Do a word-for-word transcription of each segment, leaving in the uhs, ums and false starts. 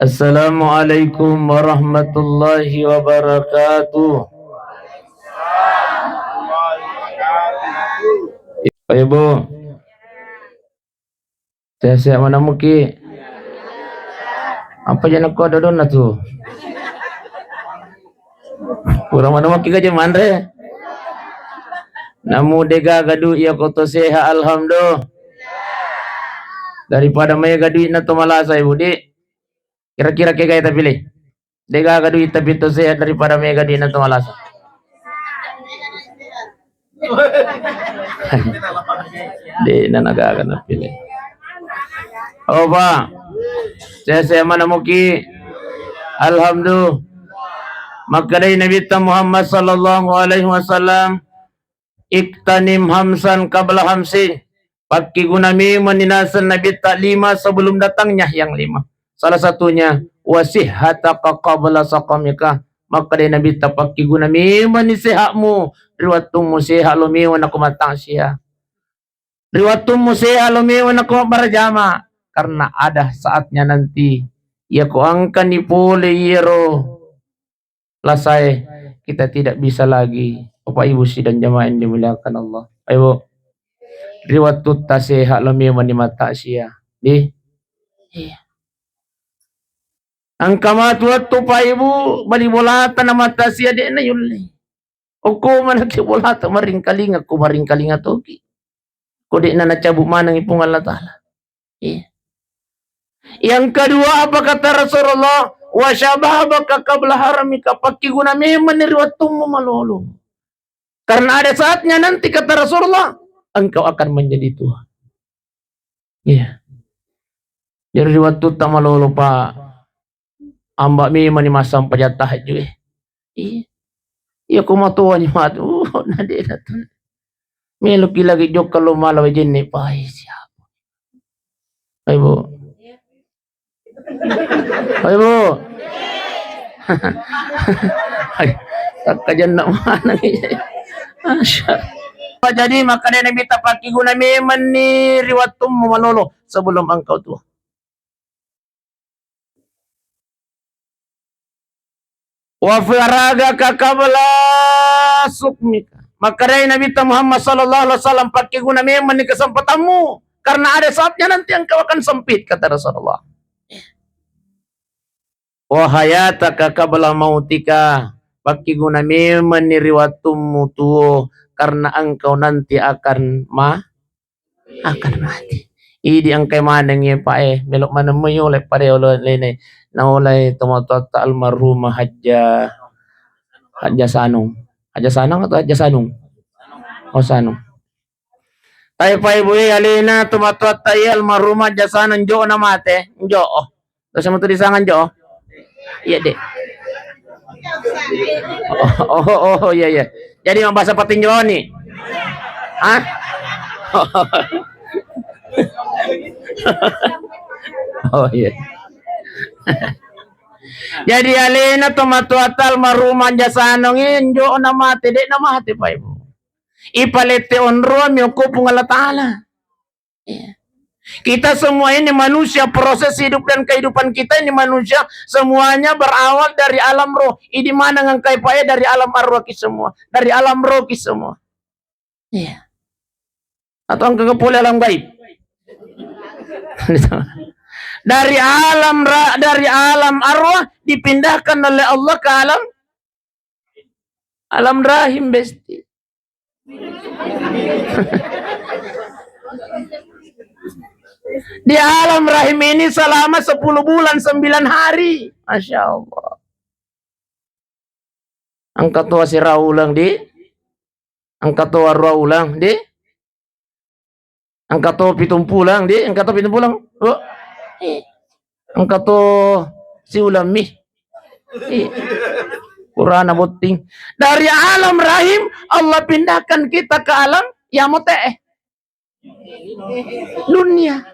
Assalamualaikum warahmatullahi wabarakatuh. Ibu, sehat-sehat mana muki? Apa jana ko dodonna tu? Kurang mana muki gaja manre? Namu dega gadu iya koto sehat, alhamdulillah. Daripada mai gadu na to malasa, Ibu, di. Kira-kira kegai tapilih? Degaga duitta pitu sehat daripada mega dui'na to malasa. De'na nagaga napilih. Oh, Pak. Sehat-sehat mana muki? Alhamdulillah. Makkedai Nabitta Muhammad sallallahu alaihi wasallam, "Iktanim hamsan qabla hamsin." Pakkiguna memang ni naseng Nabitta lima sebelum datangnya yang lima. Salah satunya, "Wa sihhataka qabla saqamika." Makkeda Nabitta, "Pakkiguna memang ni sehatmu ri wettummu sehat lo memang nako mattasiya. Ri wettummu sehat lo memang nako berjama." Karena ada saatnya nanti, iya ko engkani pole iyaro lasae, kita tidak bisa lagi. Bapak Ibu sidang jamaah yang dimuliakan Allah. Ayo, Bu. Ri wattutta sehat lo memang ni mattasiya. Di? Iya. Engka matu wettu, Pak Ibu, bali bolata na mattasiya de'na yulle. Okko manaki bolata maringkalinga, ko maringkalinga toki. Ko de'na nacabu manengi Puang Allah Ta'ala. Iya. Yang kedua, apa kata Rasulullah? "Wa syababaka qabla haramika." Pakkiguna memang ni ri wettummu malolo. Karena ada saatnya nanti, kata Rasulullah, engkau akan menjadi tua. Iya. Jadi ri wattutta malolo, Pak, amba memang ni massempajang tahajud, eh. Iya. Iya, ko matoani matu, uh, na de'na tu. Meloki lagi jokka lo mala wajenne, Pak, eh, siapa? Ayo, Bu. Ayo, Bu. Hai, takkajanna maneng. Masya Allah. Jadi, makkeda Nabitta, pakkiguna memang ni ri wettummu malolo sebelum engkau tua. "Wa faragaka qabla suqmika." Makkedai Nabitta Muhammad sallallahu alaihi wasallam, "Pakkiguna memang ni kesempatanmu, karena ada saatnya nanti engkau akan sempit," kata Rasulullah. "Wa hayataka qabla mautika." Pakkiguna memang ni ri wettummu tuo, karena engkau nanti akan ma-, akan mati. Idi engkai maneng iya, Pak, eh, melo maneng mo yolai pada yolo lene. Naolai tomatoatta almarhumah Hajjah, Hajjah Sanung. Hajjah Sanung atau Hajjah Sanung? Oh, Sanung. Tapi, Pak, Ibu, eh, alena tomatoatta iya almarhumah Hajjah Sanung, njo na mate, njo. Oh. Terus sama tu disangan jo? Iya, Dek. Oh, oh, oh, oh, iya, iya. Jadi, mau bahasa patinjoni? Hah? Oh, iya. Jadi, alena tomatoatta almarhumah Hajjah Sanung, eh, njo na mate, Dek, na mate, Pak, Ibu. Ipalette onroang mi okko Puang Allah Ta'ala. Iya. Kita semua ini manusia, proses hidup dan kehidupan kita ini manusia, semuanya berawal dari alam roh. Idi maneng engkai, Pak, eh, dari alam arwah ki semua, dari alam roh ki semua. Iya. Atau engka pole alam gaib? Dari alam ra-, dari alam arwah dipindahkan oleh Allah ke alam, alam rahim, Besti. Di alam rahim ini selama sepuluh bulan, sembilan hari. Masya Allah. Engka to siraulang, Dek. Engka to aruaulang, Dek. Engka to pitumpulang, Dek. Engka to pitumpulang. Oh. Eh. Engka to siulang mi. Eh. Purana botting. Dari alam rahim, Allah pindahkan kita ke alam yamote, eh. Dunia.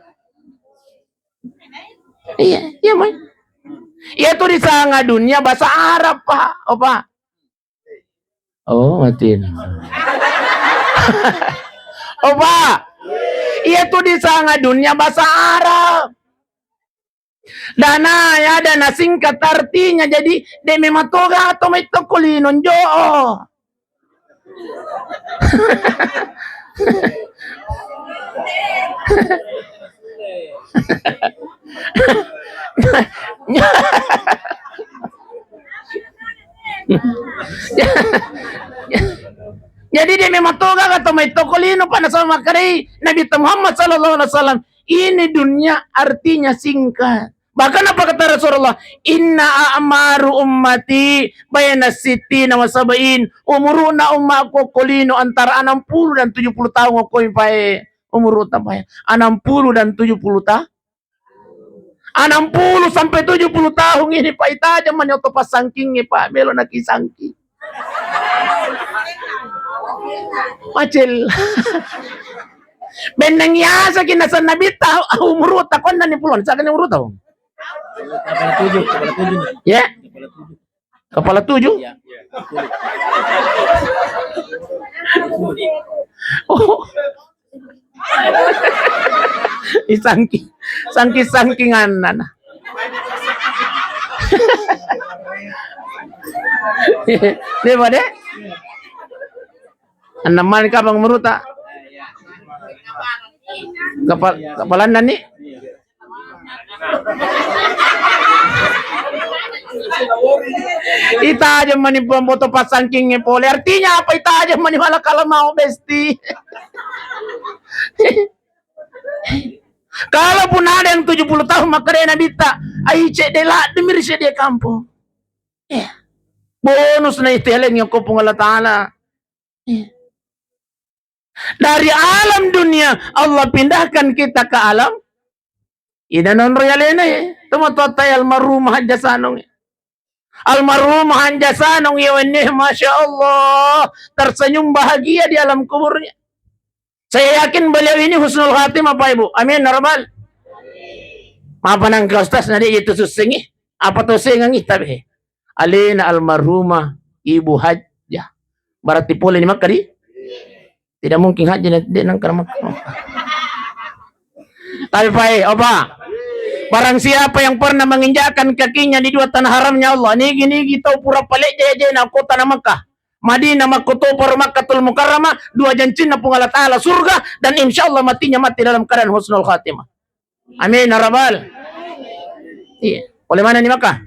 Iya, iya, mai. Iya tu disanga dunia bahasa Arab, Pak. Oh, Pak. Oh, matiin. Oh, Pak. Iya tu disanga dunia bahasa Arab. Dana ya, dana singkat artinya, jadi de mematoga atau mai tokko lino njo. Jadi de mematoga atau mai tokko lino, pa nasaba makkedai Nabi Muhammad sallallahu alaihi wasallam, ini dunia artinya singkat. Bahkan apa kata Rasulullah? "Inna a'maru ummati baina sittina wa sab'in." Umuruna umma okko lino antara enam puluh dan tujuh puluh tahun, okko pae umuruna pae. Enam puluh dan tujuh puluh ta-, enam puluh sampai tujuh puluh tahun ini, Pak, itajeng mani oto passangkingnge, Pak, melo nakisangking. Macel. Benneng yasaki nasenna bitta umuruta, konna ni pulon, sakani umuruta, Bang? Kepala tujuh, kepala tujuh. Ya? Kepala tujuh. Kepala tujuh? Ya. Oh. Isangki, sangki-sangkingan nana. Dia pada? Enam mani kapang meruta. Kepal-, kepalanna ni. Itajeng mani pemboto pasangking pole. Artinya apa itajeng mani malah kalau mau besti? Kalaupun ada yang tujuh puluh tahun, maka dia Nabi ta, ai cedde ladde miri cedde kampung. Ya. Bonus na itu heleng yang kopung Allah Ta'ala. Ya. Dari alam dunia, Allah pindahkan kita ke alam. Ina nonro yalena ya. Tuma totta ya almarhum Hajja Sanong. Almarhum Hajja Sanong ya wenne, Masya Allah, tersenyum bahagia di alam kuburnya. Saya yakin beliau ini husnul khatimah, Pak Ibu. Amin, ya Rabbal. Maaf nangka Ustaz, nadi itu susengi. Apa to sengangi tabe? Alena almarhumah Ibu Hajjah. Berarti pole ni Makkah di? Tidak mungkin Hajjah de nangka Makkah. Tapi Pak, apa? Barang siapa yang pernah menginjakkan kakinya di dua tanah haramnya Allah, nigi-nigi tau pura pale je na kota na Makkah. Madinah, Makkah, to paro Makkatul Mukarramah, dua jancinna Puang Allah Ta'ala, surga, dan insya Allah matinya mati dalam keadaan husnul khatimah. Amin, ya Rabbal. Iya. Pole mana ni Makkah?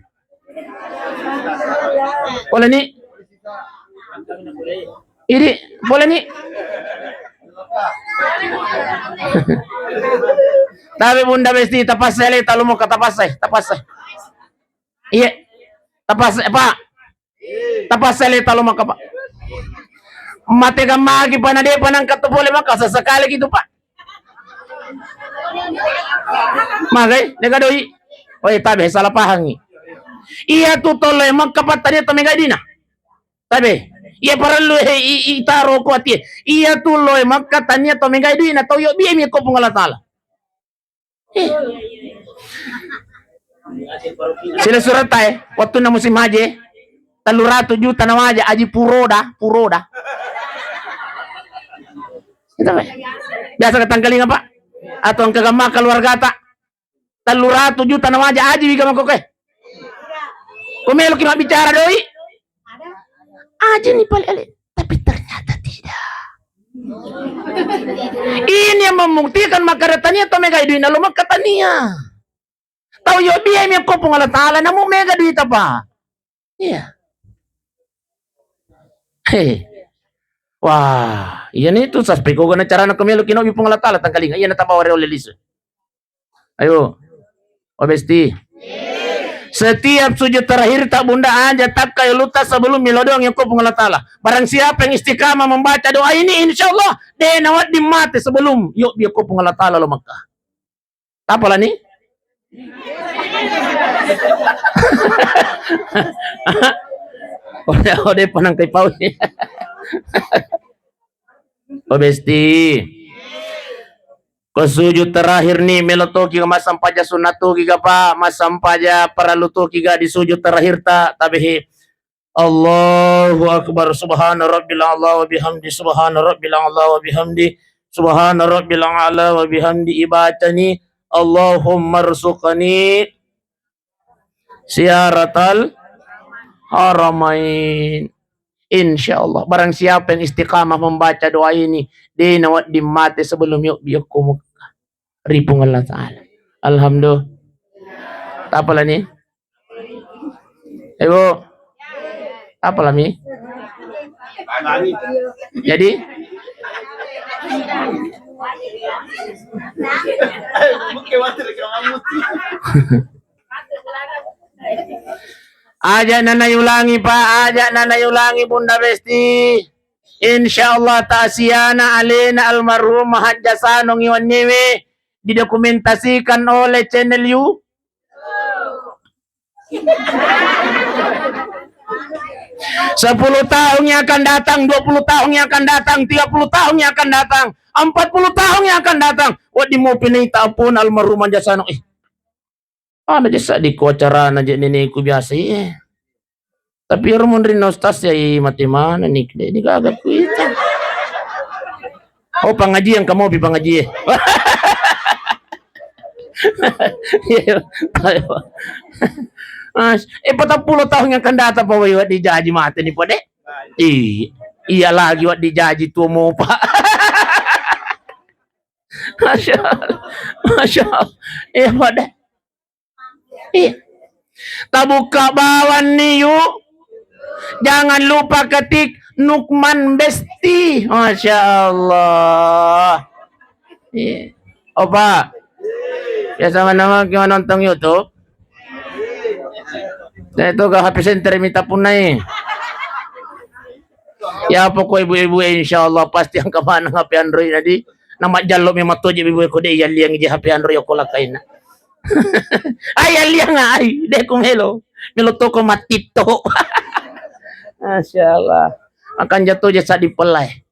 Pole ni? Ini, pole ni? Tapi Bunda Besti, tapasai le, talu Makkah, tapasai, tapasai. Iya. Tapasai, Pak. Tapasai le talo Makkah, Pak. Mate gammagi pana de panangka to pole Makkah, sesekali gitu, Pak. Magai, de gadoi. Oi, tabe salah pahangi. Iya tu tolo Makkah, Pak, tania to megai duina. Tabe. Iya parellu he i, i taro ko atie. Iya tu lo Makkah, tania to megai duina, tau yo bie mi ko Puang Allah Ta'ala. Eh. Sila surata e, wattunna musim haji, tellu ratu juta na waja, aji puroda, puroda. Itu, Pak. Biasa ke Tangkalinga, Pak? Atau engka gemma keluargata? Tellu ratu juta na waja, aji wiga mako ke? Ko meloki mabbicara doi? Aja ni paling elit, tapi ternyata tidak. Ini yang membuktikan maka tania to megai duit na lo Makkah tania. Tau yo bie mi ko Puang Allah Ta'ala namu mega duit apa? Iya. Hei. Wah, iya ni tu saspek ko gana carana ko melo kino bi Puang Allah Ta'ala Tangkalinga. Iya na tabawa oleh lisu. Ayo. Oh, Besti. Setiap sujud terakhir ta Bunda aja takkai ulutta sebelum milo doang yokko Puang Allah Ta'ala. Barang siapa yang istiqamah membaca doa ini, insya Allah de nawadding mate sebelum yok bi yokko Puang Allah Ta'ala lo Makkah. Apa lah ni? Ode, ode panang kai pau. Oh, Besti. Ko sujud terakhir ni, melo toki ga massampaja sunna toki ga, Pak, massampaja parallu toki ga di sujud terakhir ta, tabehe. Allahu Akbar, subhana rabbil a'la wa bihamdi, subhana rabbil a'la wa bihamdi, subhana rabbil a'la wa bihamdi, ibacani, Allahumma rzuqni Ziyaratal haramain. Insya Allah, barang siapa yang istiqamah membaca doa ini, de' nawedding mate sebelum yobbi okko Mekah ri Puang Allah Ta'ala. Alhamdulillah. Tapalani? Ibu, tapalami? Jadi? Aja' na nayulangi, Pak, aja' na nayulangi, Bunda Besti. Insya Allah, ta'siana alena almarhum Hajjah Sanong iwannewe didokumentasikan oleh channel you. Sepuluh tahun yang akan datang, dua puluh tahun yang akan datang, tiga puluh tahun yang akan datang, empat puluh tahun yang akan datang, wedding mopi naita apona almarhum Hajjah Sanong. Eh, Ana je saddi ko acarana je neneku biasa, iye. Tapi ero monrinna ustaz ya, i mate maneng ni, de' ni gaga kuita. Oh, pengajian kamu pi pengajian. Iya, ayo. Mas, eh, patappulo tahun yang akan datang, Pak, wedding jaji mate ni, Pak, de'? Iya, iya lagi wedding jaji tuo mo, Pak. Masya Allah. Masya Allah. Iya, Pak, de'. Iya. Tabukka bawang ni, yuk. Jangan lupa ketik Nukman Besti. Masya Allah. Iya. Oh, Pak. Biasa mana mau nonton YouTube? Nah, itu ke H P center minta punai. Ya, pokok ibu-ibu, insya Allah pasti engka maneng H P Android tadi. Nama jallo memang toje ibu ko de' yalliang je H P Android ko lakaina. Ai yalliang ai, de' ku melo. Melo toko matitto. Masya Allah. Akan jatuh je saddi pelai.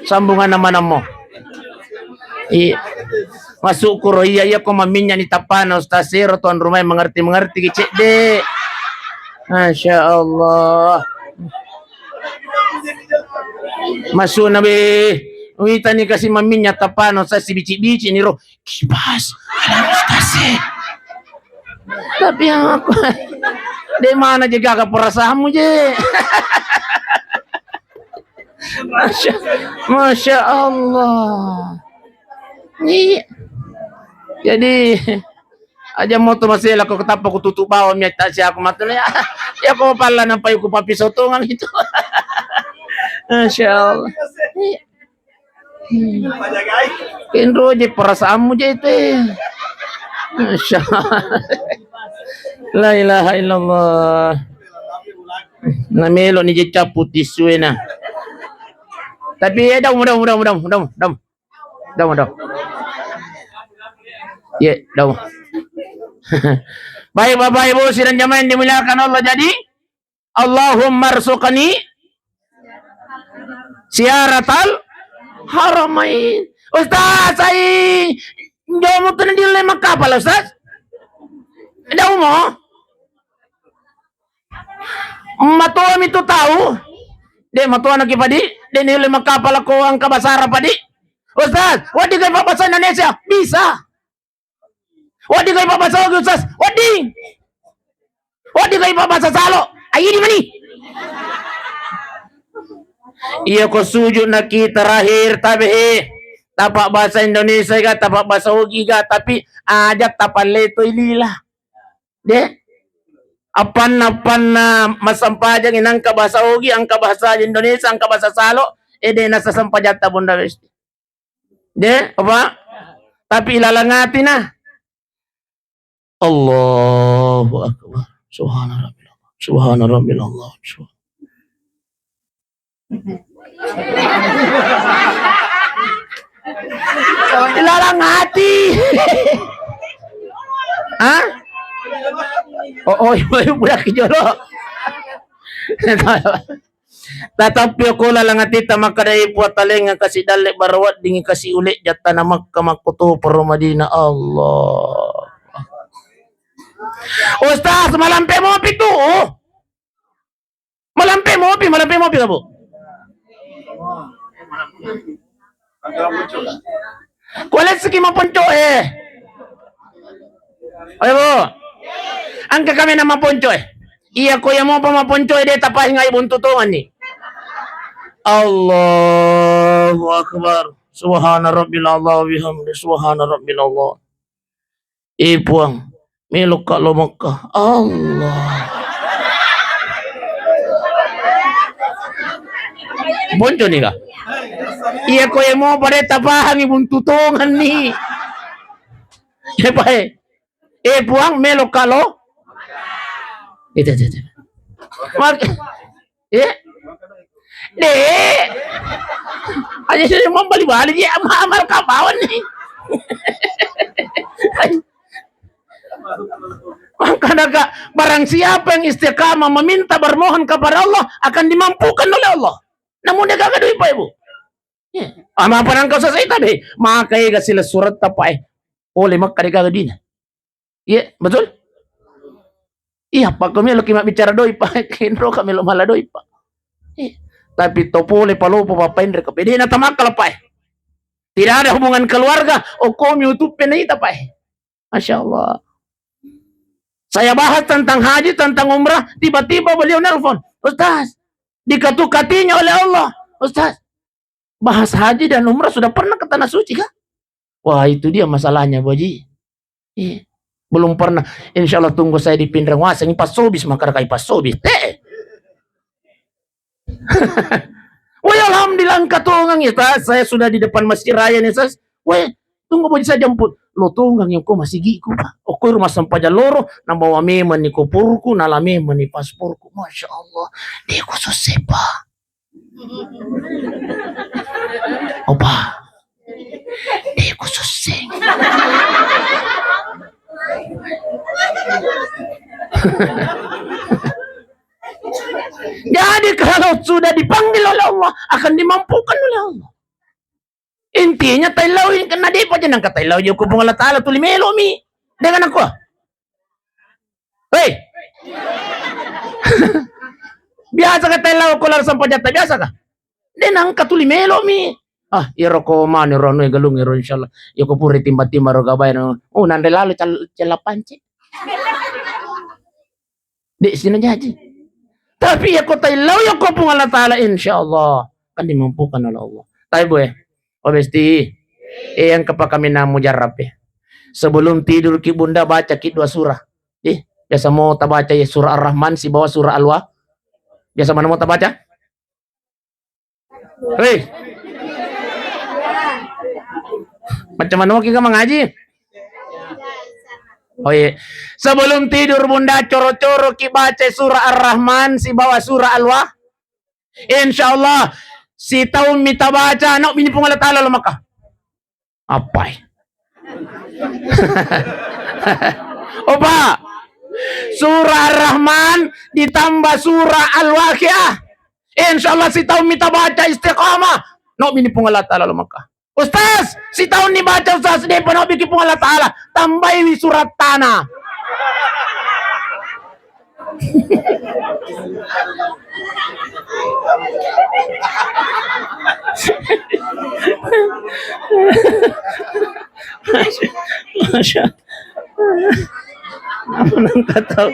Sambungan nama-namo. I, masuk kuro iya, iya ko maminnya ni tapana ustaz, ero tuan rumah mengerti-mengerti ki cedde. Masya Allah. Masuk nabi, wita ni kasih maminnya tapana ustaz, si bici-bici ni ro. Kipas, ada ustaz e. Tapi yang aku, de' mana je gaga perasaanmu je. Masya, Masya Allah. Iya. Jadi, aja' moto masela ko ketappa ku tutup bawang mi ta siaku matuna ya. Ya ko palla nampai ku papisotongan itu. Masya Allah. Iya. Hmm. Kenro je perasaanmu je itu. Masya Allah. La ilaha illallah. Na melo ni je capu tisue na. Tapi, eh, dau, dau, dau. Dau, dau. Ye, dau. Baik, Bapak Ibu sidang jamaah yang dimuliakan Allah, jadi Allahumma rzuqni ziyaratal haramain. Ustaz, ai, jauh mutu na di lima kapal, Ustaz? Jauh mo? Matoa mi tu tau. De' matoa na ki padi, de' ni lima kapal ko engka bahasa Arab padi. Ustaz, wedding ga bahasa Indonesia? Bisa. Wedding ga bahasa Ustaz? Wedding. Wedding ga bahasa Salo? Ayo di mani. Iya ko sujud na ki terakhir tabe he. Tapa bahasa Indonesia ga, tapa bahasa Ogi ga, tapi aja' tapa leto ilila. De'? Appanna, appanna massempajang engka bahasa Ogi, engka bahasa Indonesia, engka bahasa Salo, eh, de' nasa sempajatta bonda westi. De', apa? Tapi ilalang atina. Allahu Akbar. Subhana Rabbil Allah. Subhana Rabbil Allah. Subhan- Ilalang ati. Hah? Oh, oh, ibu, ibu, budak jolo. Tatappi okko lalang atitta makkeda, "E Puang, talengnga kasi dalle' bara weddingngi kasi ule' jattana Mekka makkutoparo Madinah." Allah. Ustaz, malampe mopi tu. Malampe mopi, malampe mopi kamu. Kualesiki maponco e. Ayo, Bu. Engka kami nama ponco e. Iya ko iya mopa maponco e de tapahingai buntu tonganni. Allahu Akbar. Subhana rabbil Allah wa bihamdi. Subhana rabbil Allah. Eh, Puang, melokka lo Mekka. Allah. Ponco ni ka? Iya ko iya mopa de tapahangi buntu tonganni. Eh, Pak, eh. Eh, Puang, melokka lo? Itu, itu, itu. Mak-, eh? De. Aja sudah mau bali-bali je, ama-, amal kapawan ni. Makanya, Kak, barang siapa yang istiqamah meminta, bermohon kepada Allah, akan dimampukan oleh Allah. Namun dia gaga duit, Pak, Ibu. Iya. Ama apa nangka selesai tabe? Maka ega sila surat apa, eh? Oleh Mekka de gaga dina. Iya, betul? Iya, Pak, ko melo ki mabbicara doi, Pak. Kenro ka melo mala doi, Pak. Iya. Tapi to pole palopo Bapak Indra ke pede na tamakka, Pak, eh. Tidak ada hubungan keluarga, oh, komi utup pena ita, Pak, eh. Masya Allah. Saya bahas tentang haji, tentang umrah, tiba-tiba beliau nelpon, "Ustaz, dikatu-katinya oleh Allah, Ustaz. Bahas haji dan umrah sudah pernah ke Tanah Suci kah?" Wah, itu dia masalahnya, Bu Haji. Iya. Belum pernah. Insya Allah tunggu saya di Pinrang Waseng, pas sobis, maka kai pas sobis. Teh. Woi, alhamdulillah, engka tongang, ya, Ustaz. Saya sudah di depan Masjid Raya nih, Ustaz. Woi, tunggu, Bu Haji, saya jemput. Lo tongang yang ko masigiku, Pak. Oh, ko rumah sempajang loro, nabawa memang ni koporku, nala memang ni pasporku. Masya Allah. Dia khusus, Pak. Opa. Eh, khusus sih. Jadi kalau sudah dipanggil oleh Allah, akan dimampukan oleh Allah. Intinya taillau, karena dia paja nangka taillau je ko Puang Allah Taala tuli melo mi. Dengan aku. Hei. Biasa ka taillau ko lar sampajatta, biasa ka? De nangka tuli melo mi. Ah, iyaro ko manu ro anu galung ro, insyaallah. Iya ko pura timba-timba ro gabai ro. Oh, nanre lalo cal-, cella panci. De sina jaji. Tapi iya ko taillau iya ko Puang Allah Taala, insyaallah kan dimampukan oleh Allah. Tapi boy, oh besti, eh, yang kepakaminang mujarab ya. Sebelum tidur ki Bunda, baca ki dua surah. Eh, biasa mo tabaca ya surah Ar-Rahman sibawa surah Al-Wa-, biasa mana mo tabaca? Hei. Macam mana mo ki ka mangaji? Oh iya. Sebelum tidur Bunda, coro-coro ki baca surah Ar-Rahman sibawa surah Al-Wa-, insyaallah, sitaung mi tabaca, no mini Puang Allah Taala lo Mekka. Apai? Opa, surah Ar-Rahman ditambah surah Al-Waqiah. Insyaallah sitaung mi tabaca istiqamah, no mini Puang Allah Taala lo Mekka. Ustaz, sitaung ni baca Ustaz, de pa no biki Puang Allah Taala, tambahi wi surat tanah. Masya Allah. Apa nang kata?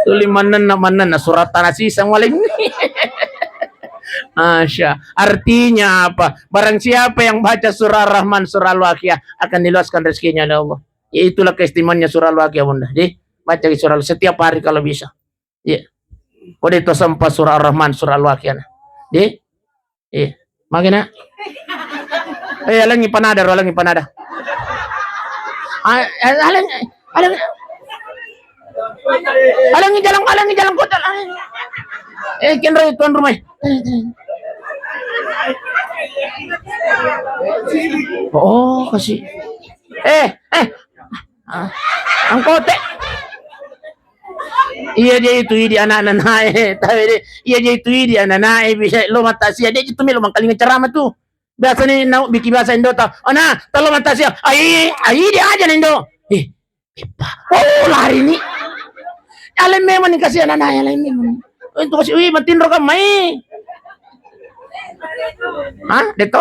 Tuli manenna, manenna surat tanah sisang waling. Masya. Artinya apa? Barang siapa yang baca surah Ar-Rahman, surah Al-Waqiah, akan diluaskan rezekinya oleh Allah. Ya, itulah keistimewaannya surah Al-Waqiah, Bunda. Jadi, baca surah setiap hari kalau bisa. Iya. Kode to sempa surah Ar-Rahman, surah Al-Waqiah. Jadi, iya. Magi na? Eh, alangi panada, alangi panada. Ah, eh, alangi, alangi. Alangi jalan, alangi jalan kota. Eh, kenro tuan rumah. Oh, kasih. Eh, eh. Ah, angkote. Iya je itu idi anak-anak nae, tapi de, iya je itu idi anak nae bisa lo mata sia de itu melo mangkalinga ceramah tu. Biasa ni nau biki bahasa Indo ta. Ana, talo mata sia. Ai, ai dia aja Indo. Eh, Ippa. Oh, lari ni. Alai memang ni kasih anak nae, alai memang. Untuk kasih, wih, matinro kan mai. Hah, Deto?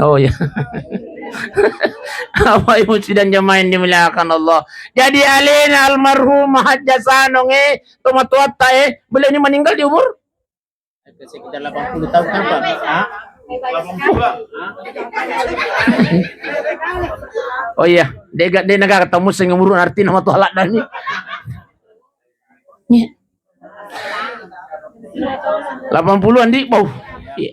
Oh iya. Bapak Ibu sidang jamaah yang dimuliakan Allah. Jadi alena almarhumah Hajjah Sanong, eh, tomatoatta, eh, beliau ini meninggal di umur? Sekitar delapan puluh tahun kan, Pak? Hah? Oh iya, dega, de naga ketemu sing umur arti nama tuh alat dani. Nih. Delapan puluhan di bau. Iya.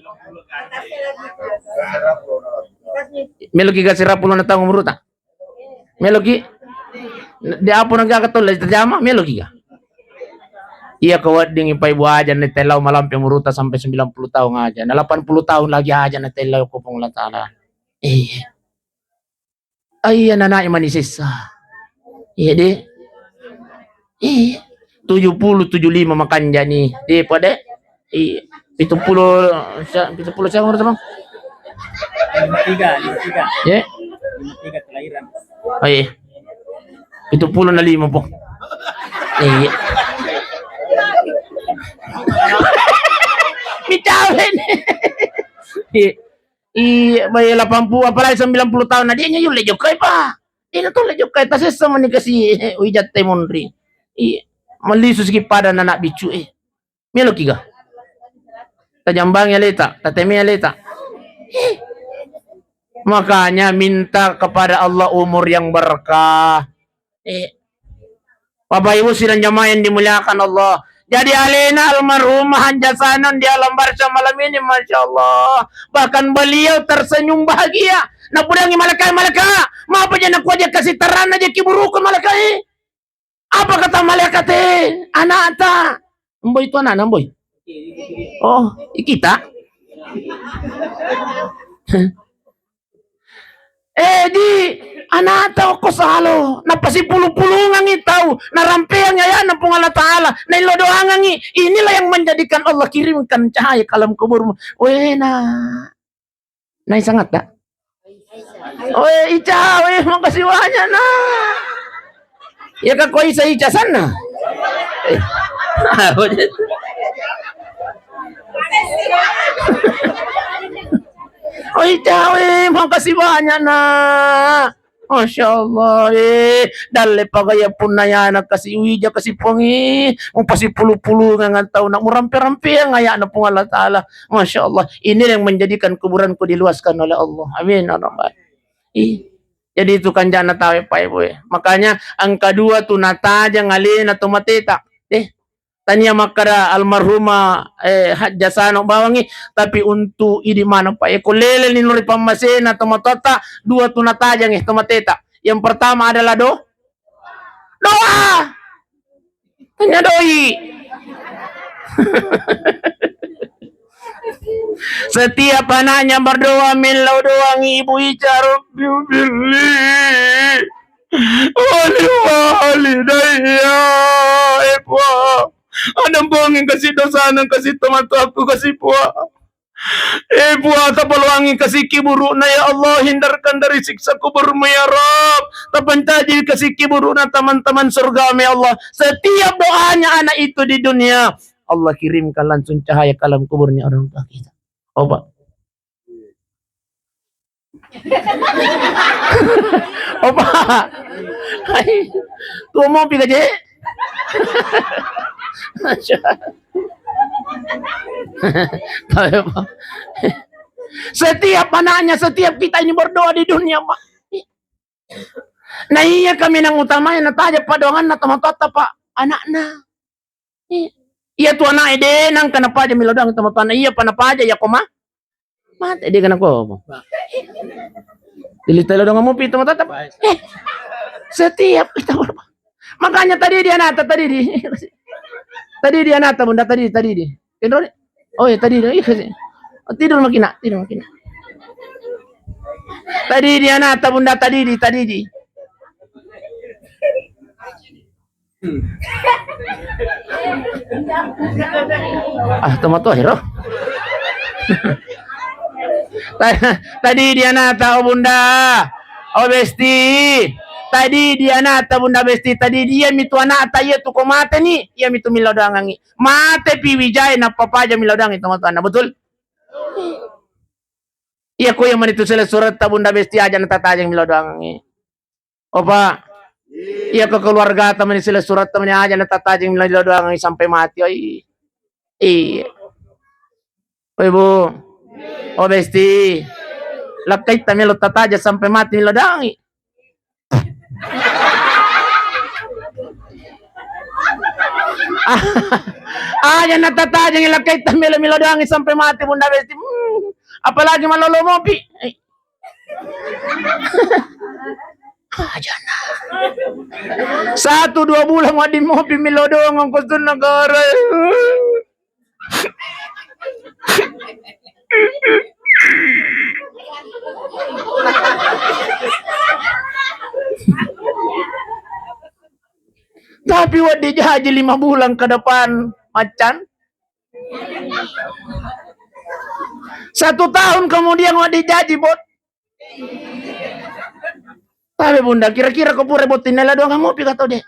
Meloki ga sirapulona taung umurta? Meloki? Di apa naga katolle terjama? Meloki ga? Iya, ko wedding ipa ibu aja na tellau malampe umurta sampai sembilan puluh tahun aja. Nah, delapan puluh tahun lagi aja na tellau ko Puang Allah Taala. Iya. Aiya, nana'i mani sessa. Iya, de. Iya. Tujuh puluh, tujuh lima makanjani. De, pada. Iya. Pitung puluh, sa-, pitung puluh saya umur, Bang? Lima tiga, lima tiga. Ya. Lima tiga kelahiran. Oh, iya. Pitung puluh na lima, Bang. Iya. Micawe ni. Iya. Iya, bai delapan puluh, apalagi sembilan puluh tahun, na de' nya yulle jokkai, Pak. De' na tolle jokkai, tasessa mani kasi, eh, uijatte monri. Iya, mallisu siki pada anak biccu, eh. Meloki ga? Tajambangi aleta, tateme aleta. Eh. Makanya minta kepada Allah umur yang berkah. Eh, Bapak Ibu sidang jamaah yang dimuliakan Allah. Jadi alena almarhumah Hajjah Sanong di alam barzah malam ini, Masya Allah. Bahkan beliau tersenyum bahagia. Napudangi malaikat, malaikat, mapa je nakuaja kasih terang aja kiburuku malaikat. Apa kata malaikat, eh? Anakta. Mboi itu anak, mboi. Oh, kita. Eh, di anakta okko salo, napasipulu-pulungangi tau, narampeangi ayana Puang Allah Taala, naillo doangangi. Inilah yang menjadikan Allah kirimkan cahaya ke alam kuburmu. Wena. Nai sangat tak? Oe, Ica, oe, makasih banyak, nak. Ya, Kak, kok Isa, Ica sana? Eh. Oh, Ica, oe, makasih banyak, nak. Masya Allah, eh, dalle pagaya punna yana kasi uija kasi Puang, eh, mupasipulu-pulungang tau, nak murampe-rampeang ayana Puang Allah Taala. Masya Allah, ini yang menjadikan kuburanku diluaskan oleh Allah. Amin, ya Rabbal. Ih, jadi itu kanjana tawe, Pak Ibu, eh. Makanya angka dua tu natajang alena to mateta. Eh, tania makkada almarhumah, eh, Hajjah Sano bawangi, tapi untuk idi mana, Pak, eh, ko lele ni nuri pammasena to matoatta, dua tu natajang, eh, to mateta. Yang pertama adalah do-, doa. Tanya doi. Setiap anaknya berdoa, millau doangi Ibu Ica, Rabbi ufirli wali walidayya. Eh, Puang, adampongi kasi dosana, kasi tomatoakku, kasi Puang. Eh, Puang, tapaloangi kasi kiburu'na, ya Allah, hindarkan dari siksa kuburmu, ya Rabb. Tapancaji kasi kiburu'na teman-teman surgamu, ya Allah. Setiap doanya anak itu di dunia, Allah kirimkan langsung cahaya ke alam kuburnya orang tua kita. Opa. Opa. Hai. Tuo mopi gaje. Setiap anaknya, setiap kita ini berdoa di dunia, Pak. Nah, iya kami nang utamae nataja padoanganna tomatoatta, Pak, anakna. Iya. Iya tu anaknya de nangka napaja milodoang tomatoanna, iya pa napaja ya koma. Mate dia kena koma. Jadi telo dong mau pintu mata. Eh, setiap kita berapa? Makanya tadi dia nata tadi di. Tadi dia nata bunda tadi tadi di. Kendro di. Oh ya tadi di. Iya, kasih. Oh, tidur makin nak, tidur makin nak. Tadi dia nata bunda tadi di tadi di. Ah, tomatoa hero. Tadi dia nata, oh Bunda, oh Besti. Tadi dia nata Bunda Besti. Tadi dia mitu anakta iya tu ko mate ni, iya mitu milodoangangi. Mate pi wijai nappa paja milodoangi tomatoanna. Betul? Iya ko iya mani tu silessuretta Bunda Besti aja natatajeng milo doangengngi. Opa. Iya ko keluargata mani silessuretta mani aja natatajeng milo doangengngi sampai mati. Oi. Iya. Oi, Bu. Oh, Besti. Lakkaitta melo tataja sampai mati melo dangi. Aja natataja lakkaitta melo melo dangi sampai mati Bunda Besti. Hmm. Apalagi malolo mopi. Eh. Ajana. Satu dua bulan wedding mopi melo dongeng ko sunna kare. Tapi wedding jaji lima bulan ke depan, macan. Satu tahun kemudian wedding jaji, Bot. Tabe Bunda, kira-kira ko pura botting nala doang mopi ka tau de.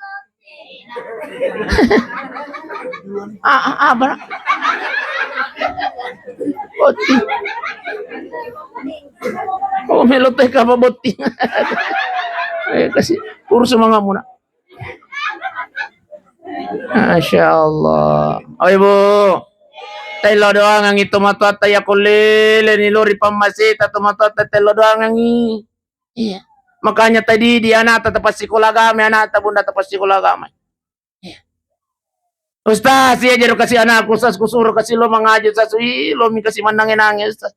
Ah, ah, ah, bara. Botting. Oh, melo teh kapa botting. Eh, kasi urus semangatmu nak. Masya Allah. Oh, Ibu. Tello doangangi tomatoatta iya ko lele ni lori pammaseta tomatoatta tello doangangi. Iya. Makanya tadi di anakta tapassikola agama, anakta Bunda tapassikola agama. Iya. Ustaz, iya jero kasi anakku, Ustaz, kusuro kasi lo mangaji, Ustaz. Ih, lo mi kasi mannange-nange, Ustaz.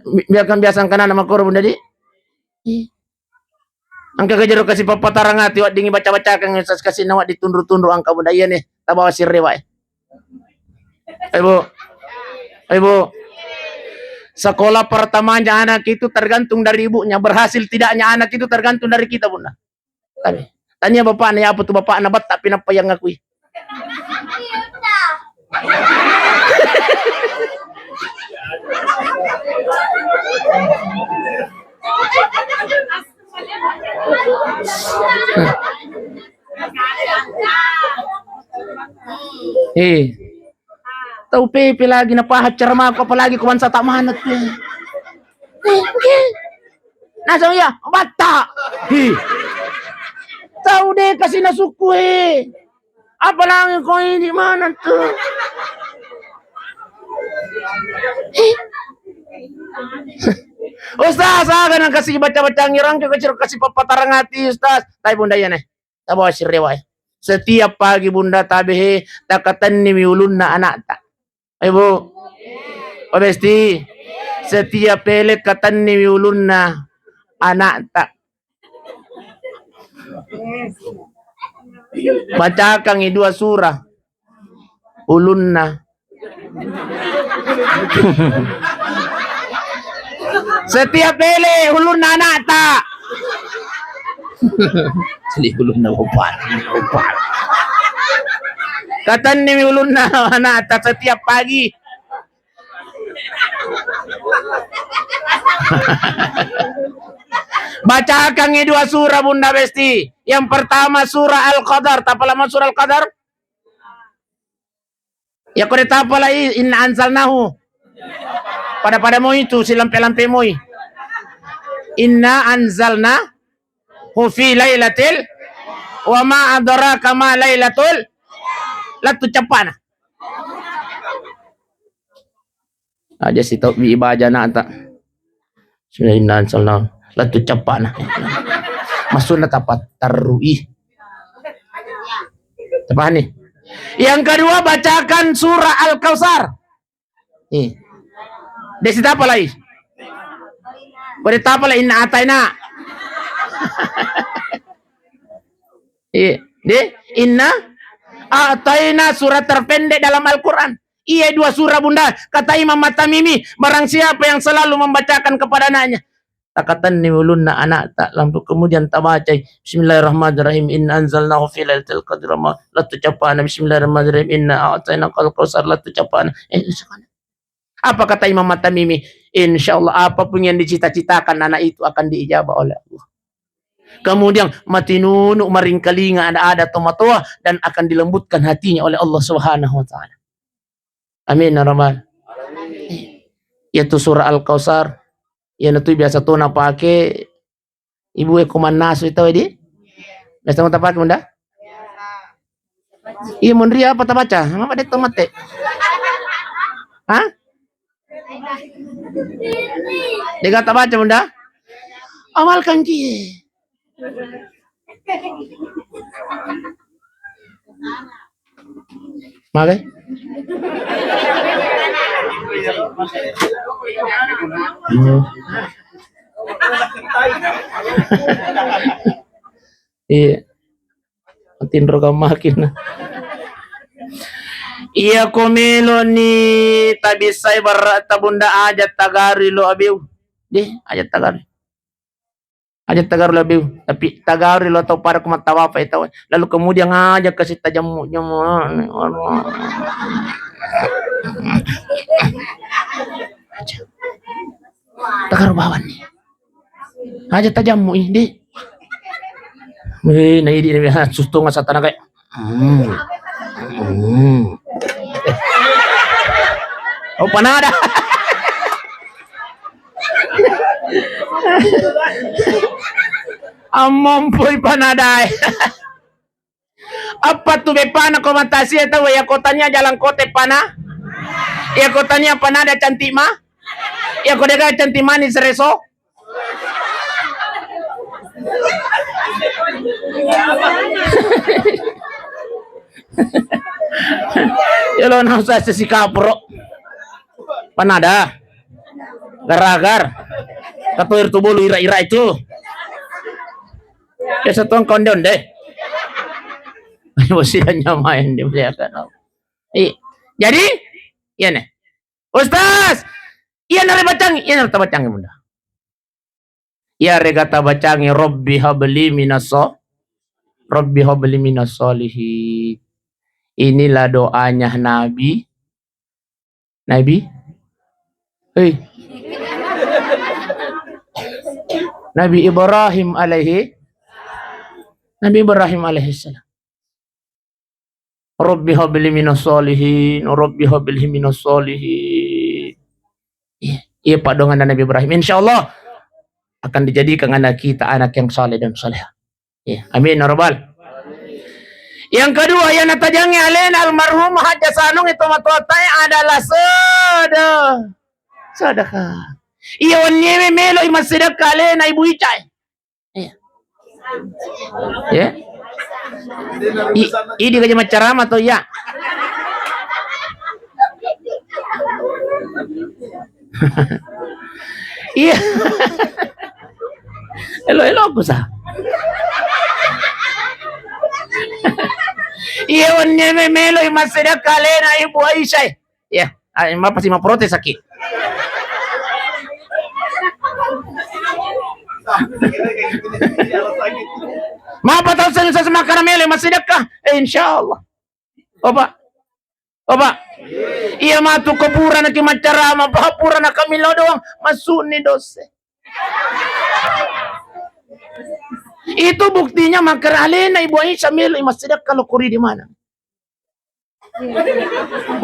Bi-, biarkan biasa angkanana makkoro, Bunda, di. Ih. Engka kajero kasi pappatarang ati, weddingi baca-bacakan, Ustaz, kasi na wedding tunru-tunru angka, Bunda. Iya nih, tabawa sirrewa, eh. Ibu. Ibu. Sekolah pertamanya anak itu tergantung dari ibunya, berhasil tidaknya anak itu tergantung dari kita, Bunda. Tania bapakna, ya apa tu bapakna batta pinappa yang ngakui. Eh. Tau pepe lagi napaha caramaku, apalagi ko bangsa tak manut. Nasang iya, batta. Hi. Tau de kasi nasukku, eh. Apalagi ko ini mana tu? Ustaz, aga nang kasi baca-baca ngirang ke kecil kasi papatarang ati, Ustaz. Tai Bunda iya ne. Tabawa sirrewa, eh. Setiap pagi Bunda tabehe, takatenniwi ulunna anakta. Ayo, Bu. Pak Besti. Setiap pele katenniwi ulunna anakta. Bacakangi dua surah. Ulunna. Setiap pele ulunna anakta. Seli ulunna bapakna, bapakna. Katenniwi ulunna anakta setiap pagi. Bacakangi dua surah Bunda Besti. Yang pertama surah Al-Qadar. Tapalama surah Al-Qadar? Ya kode tapalai inna anzalnahu. Pada-pada moi tu silampe-lampe moi. Inna anzalnahu fi lailatil wa ma adraka ma lailatul. Lattu cappana. Aja si tau bi ibaja nata. Bismillah, inna anzalna. Lattu cappana. Maksudna tapa tarrui. Tapahani? Yang kedua, bacakan surah Al-Kautsar. Nih. Desi tapalai? Kode tapalai inna ataina. Iya. Deh, inna ataina surah terpendek dalam Al-Quran. Iya dua surah Bunda, kata Imam At-Tamimi, barang siapa yang selalu membacakan kepada anaknya, takatenni ulunna anakta, lalu kemudian tabacai, Bismillahirrahmanirrahim, inna anzalnahu fi lailatul qadri, ma, lattu cappana, Bismillahirrahmanirrahim, inna a'tainakal kautsar, lattu cappana. Eh, apa kata Imam At-Tamimi? Insya Allah apapun yang dicita-citakan anak itu akan diijabah oleh Allah. Kemudian matinunu maringkalinga ada-ada tomatoa dan akan dilembutkan hatinya oleh Allah Subhanahu wa Ta'ala. Amin ya rabbal. Yaitu surah Al-Kautsar. Iyana tu biasa to napake ibu e ko mannasu tau di. Biasa mo tapake, Bunda? Iya, monri apa tabaca? Mama de' to mate. Hah? De' gaga tabaca, Bunda? Amalkan ki. Magai? Hmm. Iya. Matinro kammakin. Iya, ko meloni tabissai barra'ta, Bunda, aja tagarui lo abeu. Deh, aja tagarui. Aja tagarui lo abeu. Tapi tagarui lo tau pada ko mattawafa tau. Lalu kemudian aja kasih tajammu, jammu. Aja. Tagarui bawang ni. Aja tajammu, ih, di. Weh, na idi na biasa sustonga satana kayak. Hmm. Hmm. Oh, panada. Ammompoi panadae. Apa tu bepana ko matasie tau, ya ko tania jalan kote pana. Ya ko tania panada cantik ma. Ya ko dega cantik manis reso. Yolo nasa sesi kapro. Panada. Garagar. Katoir tu bolu ira-ira itu. Biasa tuang konde-onde. Bosiranya main di belakang. Iya. Jadi, iya nih. Ustaz, iya nare bacang, iya nare tabacang, Bunda. Iya rega tabacangi, Rabbi habli minas so-, Rabbi habli minas solihin. Inilah doanya Nabi, Nabi, hei. Nabi Ibrahim alaihi, Nabi Ibrahim alaihissalam. Rabbi habli minas solihin, Rabbi habli minas solihin. Iya, iya, paddoanganna Nabi Ibrahim. Insya Allah akan dijadikan anak kita anak yang saleh dan salehah. Iya, amin ya rabbal. Yang kedua, yang natajangi alena almarhum Hajjah Sanung itu matuatai adalah sede-, sedekah. Iya, wenniewe melo i massedekah alena Ibu Ica. Iya. Ya. I-, idi gaja maccarama to, iya. Iya. Elo-elo aku sa. Iya, wenniewe melo i massedekah alena Ibu Aisyah. Ya, ah, mapa si maprotes aki. Mapa tau seng sas makkana melo massedekah? Eh, insya Allah. Opa. Opa. Iya matu ko pura naki maccarama, pa pura nakamillau doang, masuni dose. Itu buktinya makkana alena Ibu Aisyah melo massedekah lo kuri di mana.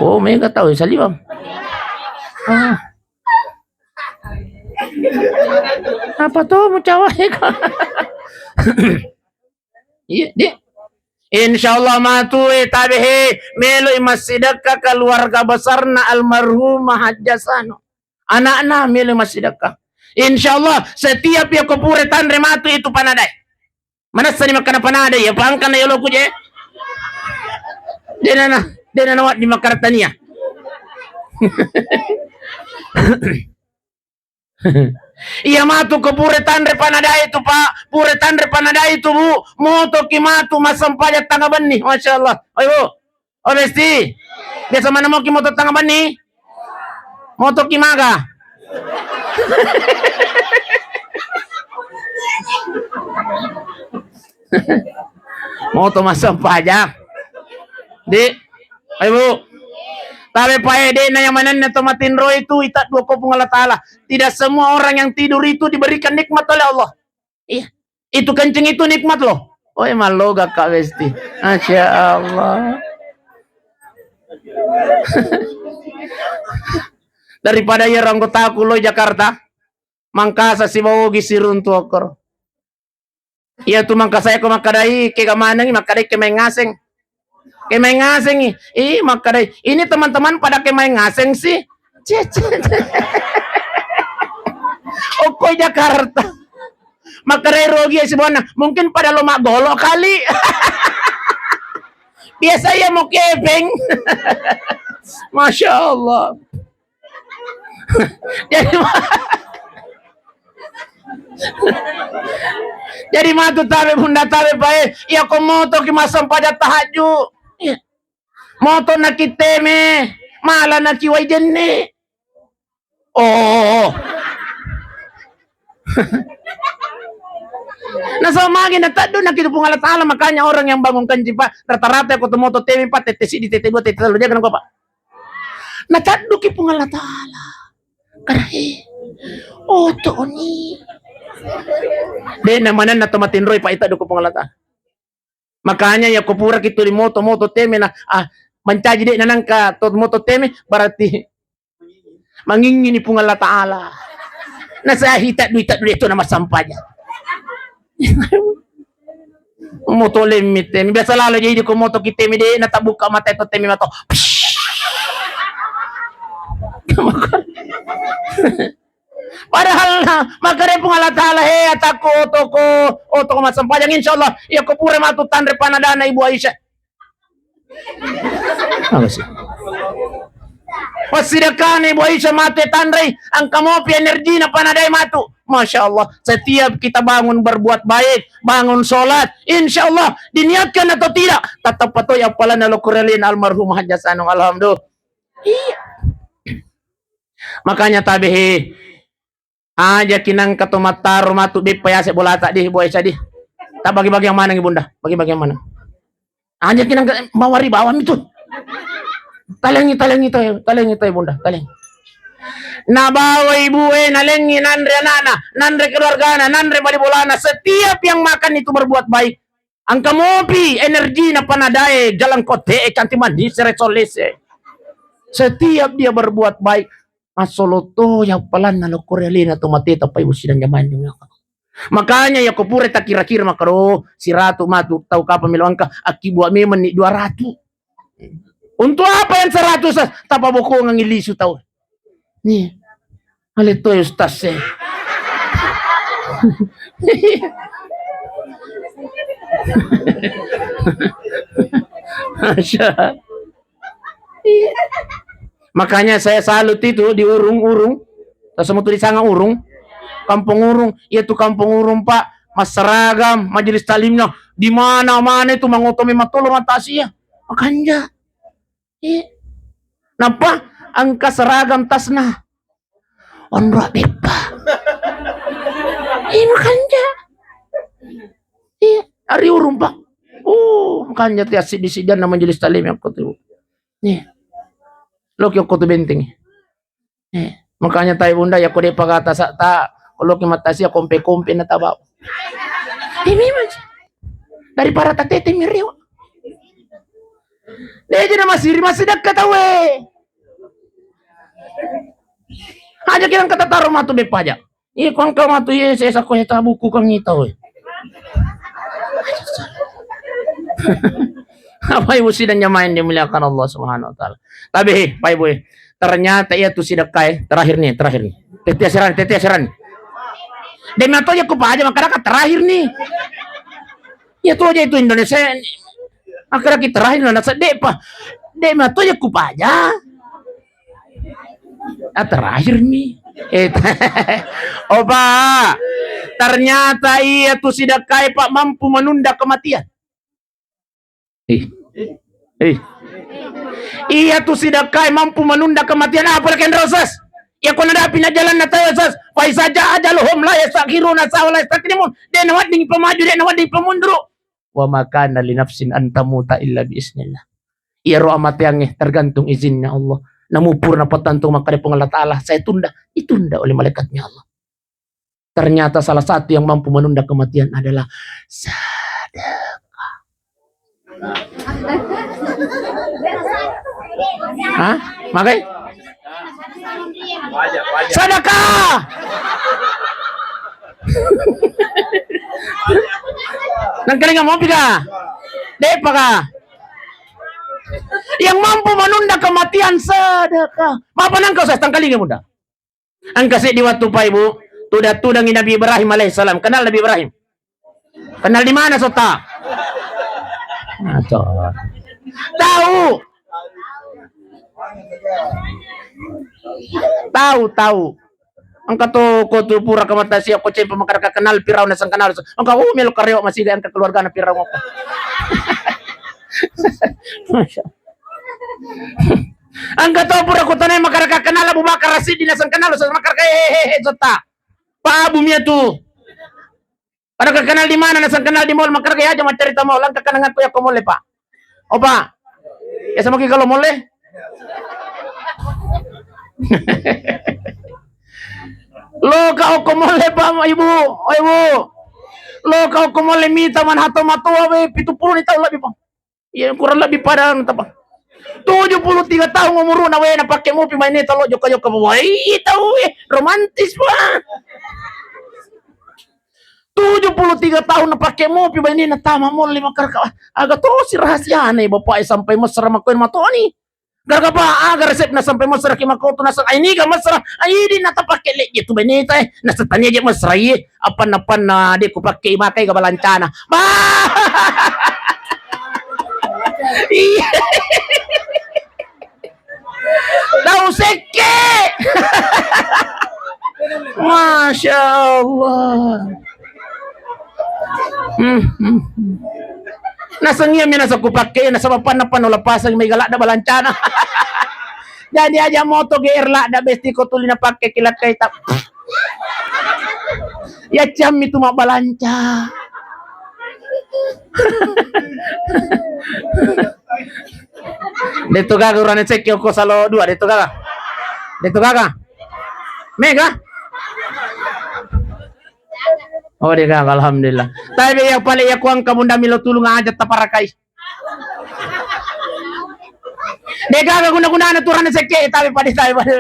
Oh, mega tau saliwang. Ah. Apa to mucawa eka? Iya, di. Insya Allah matu e tabe he melo i massedekah keluarga besarna almarhumah Hajjah Sano. Anakna melo i massedekah. Insya Allah setiap iya ko pura tanre matu itu panadae. Manessani makkana panada iya, pangkanna yoloku je. Denana, denana waddi makkana tania. Iya matu ko pura tanre panada itu, Pak. Pura tanre panada itu, Bu. Motoki matu massempajang tanga benni. Masya Allah. Ayo, Bu. Oh, Besti. Biasa mana moki moto tanga benni? Motoki maga? Moto massempajang. Di, ayo, Bu. Tabe pae de na yang manenna to matinro itu ita dua ko Puang Allah Taala. Tidak semua orang yang tidur itu diberikan nikmat oleh Allah. Iya. Itu kencing itu nikmat loh. Oi, malloga Kak Besti. Masya Allah. Daripada iya anggotaku lo Jakarta. Mangkasa sibawa Ogi siruntu okkoro. Iya tu mangkasa ko makkadai, kega manengi makkadai kemaing ngaseng. Kemaing ngasengi. Ih, makkadai, ini teman-teman pada kemaing ngaseng sih. Cece. Okkoi Jakarta. Makkadai ro Ogi sibawanna, mungkin pada lo maggolo kali. Biasa iya mau kepeng. Masya Allah. Jadi, jadi matu tabe bunda tabe bae, iya ko moto ki massempajang tahajud. Iya. Moto na kiteme, mala na kiwai jenne. Oh. Nasaba magi nateddu na kitu Puang Allah Taala, makanya orang yang bangun kanji, Pak, rata-rata ko to moto teme, Pak, tette siddi, tette dua, tette tellu, jaga nangko, Pak. Natedduki Puang Allah Taala. Karahe. Oh, toni. De na manenna to matinroi, Pak, iteddu ko Puang Allah Taala. Makanya iya ko pura kitu di moto-moto teme na, ah, mancaji de na nangka to moto teme, berarti mangingini Puang Allah Taala. Na saya hita duita duita itu nama sampahnya. Moto lemmi teme. Biasa lalo jadi ko moto kiteme de na tabuka mata itu teme mato. Padahal na, makkadai Puang Allah Taala, he, atakku, otoko, otoko massempajang, insya Allah, iya ko pura matu tanre panadana Ibu Aisyah. Apa sih? Passidekkana Ibu Aisyah matu tanrei, engka mopi energina panadai matu. Masya Allah, setiap kita bangun berbuat baik, bangun sholat, insya Allah, diniatkan atau tidak, tetap patoi appalanna lokkorelin almarhum Hajjah Sanung. Alhamdulillah. Iya. Makanya tabe he. Aja kinangka to mattaro matu beppa yase bolata di, boy sadi. Tak bagi-bagi yang mana, Bunda? Bagi-bagi yang mana? Aja kinangka mawari bawang itu. Talengi, talengi tayo, talengi tayo, Bunda, talengi. Nabawa ibu e, nalengi nanre anana, nanre keluargana, nanre bali bolana. Setiap yang makan itu berbuat baik. Engka mopi energina panadae, jalang kote e, cantik manis, resol lese. Setiap dia berbuat baik, massoloto ya palanna lokko realena to mate tapai usidang jamani. Makanya ya ko pura takira-kira makkaro siratu matu tau kapang melo engka, akkibuat memang ni dua ratu. Untuk apa yang seratus? Tapabokongeng lisu tau. Nih. Ale toi ustaz e. Masya. Makanya saya salut itu di Urung-Urung. Tasamu tu di sana Urung. Kampung Urung, iya tu Kampung Urung, Pak. Maseragam, majelis taklimnya di mana-mana itu mangotomi matolo matasia. Makanja. Iya. Nappa engka seragam tasna. Onro beppa. Iya, makanja. Iya, ari Urung, Pak. Oh, makanja tiap siddi-siddianna majelis taklim yang kutu. Iya. Loki okko tu benteng. Eh, makanya tai bunda ya ko de pagata sa ta, ko loki mattasia kompe-kompe na tabau. Eh, memang. Daripada tatete mirewa. De jadi masiri masih dekat tawe. Aja kira kata taro matu bepaja. Iya, ko engka matu, iya, saya sako eta buku kang ita, woi. Apa ibu sidang jamaah yang dimuliakan Allah Subhanahu wa Ta'ala? Tapi, Pak Ibu, eh, ternyata iya tu sidekkai terakhir nih, terakhir nih. Tete asiran, tete asiran. Demi atau ya kupaja masyarakat terakhir nih. Iya tu aja itu Indonesia. Akhirnya kita terakhir nana sedek pa. Demi atau ya kupaja. Ah, terakhir nih. Eh, oh, Pak. Ternyata iya tu sidekkai, Pak, mampu menunda kematian. Eh. Eh. Iya tu sidekkai mampu menunda kematian. Apa lagi yang rosas? Ya kona dapi na jalan na tayo sas. Fa iza jaa ajaluhum la yastakhiruna sa'atan wa la yastaqdimun. De na wedding pemaju, de na wedding pemunduru. Wa ma kana li nafsin an tamuta illa bi iznillah. Iyaro amateangnge tergantung izinna Allah. Namu purna pattantu makkeda Puang Allah Ta'ala, saya tunda, ditunda oleh malaikatnya Allah. Ternyata salah satu yang mampu menunda kematian adalah sedekah. Hah? Makai? Sedekah. Nangkalinga mopi ka? Depa ka? Yang mampu menunda kematian sedekah. Mapa nangka usah tangkalinga, Bunda? Engka seddi wattu, Pak, Ibu, tudang-tudangi Nabi Ibrahim alaihissalam. Kenal Nabi Ibrahim? Kenal di mana, Sota? Nah, to. Tahu. Tahu, tahu. Engka to ko tu pura kamata sia ko cempa makkada kenal Firaun naseng kenal. Engka, oh, melo kareo masih engka keluargana Firaun apa. Masya. Engka to pura ko tanai makkada kenal Abu Bakar Siddiq naseng kenal, makkada, eh, eh, eh, Sota. Pak Abu mia tu. Pada ka kenal di mana? Naseng kenal di mall, makkada ya aja maccarita mall, engka kenangan ku yakko mall e, Pak. Oh, Pak. Ya sama ki kalau mall e. Lo ka okko mall e, Pak, Ibu. Oh, Ibu. Lo ka okko mall e mita manhato matoa we pitu puluh ni taung lebbi, Pak. Iya, kurang lebih pada anu tapa. Tujuh puluh tiga tahun umuruna we, napakke mopi baineta lo jokka-jokka. Wai, tau, eh, romantis, Pak. Tujuh puluh tiga tahun napakke mopi bainena tama mall e makkada, aga tosi rahasiana, eh, bapak, eh, sampai mesra makkoe matoni. Garaga pa, aga resepna sampai mesra ki makkotu naseng, ai niga mesra, ai idi natapakke lejje tu baineta, eh, naseng tania je mesra, iye, apanna-panna de kupakke makai ga balancana. Bah! Iya. Tau sekke. Masya Allah. Hmm, hmm, hmm. Naseng iya mi naseng kupakke, nasaba panna-panna lapaseng mai ga ladda balancana. Jadi aja moto G R ladda besti ko tuli napakke kilakkai ta. Ya ciammi tu mabbalanca. Deto gaga urane sekke okko salo dua, deto gaga. Deto gaga. Mega? Oh, de gaga, alhamdulillah. Tapi ya paling ya kuang kamu ndami lo tulung aja taparakai. De gaga guna-gunana tu urane sekke, tapi pada, tapi pada.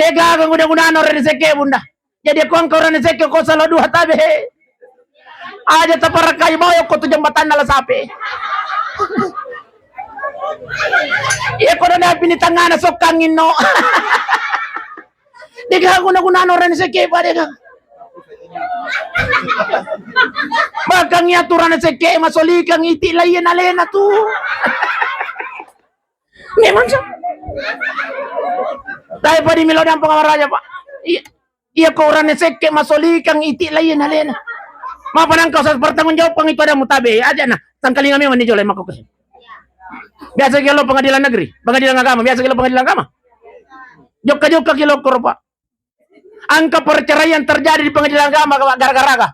De gaga guna-gunana urane sekke, Bunda. Jadi ko engka urane sekke ko salo dua tabe. Aja taparakai bawa ko tu jembatanna La Sape. Iya ko dona pini tangana sokkang inno. De gaga guna-gunana urane sekke pa de gaga. Bahkan iya tu urane sekke masolikang iti laiye nalena tu. Memang sa. Tapi padi melo dampeng awaraja, Pak. Iya. Iya ko urane sekke masolikang iti laiye nalena. Mapa nangka usah pertanggung jawabkan itu ada mutabe aja nah. Tangkalinga memang ni jolai mako. Biasa ki lo pengadilan negeri, pengadilan agama, biasa ki lo pengadilan agama. Jokka-jokka ki lo koro, Pak. Angka perceraian terjadi di pengadilan agama gara-gara aga.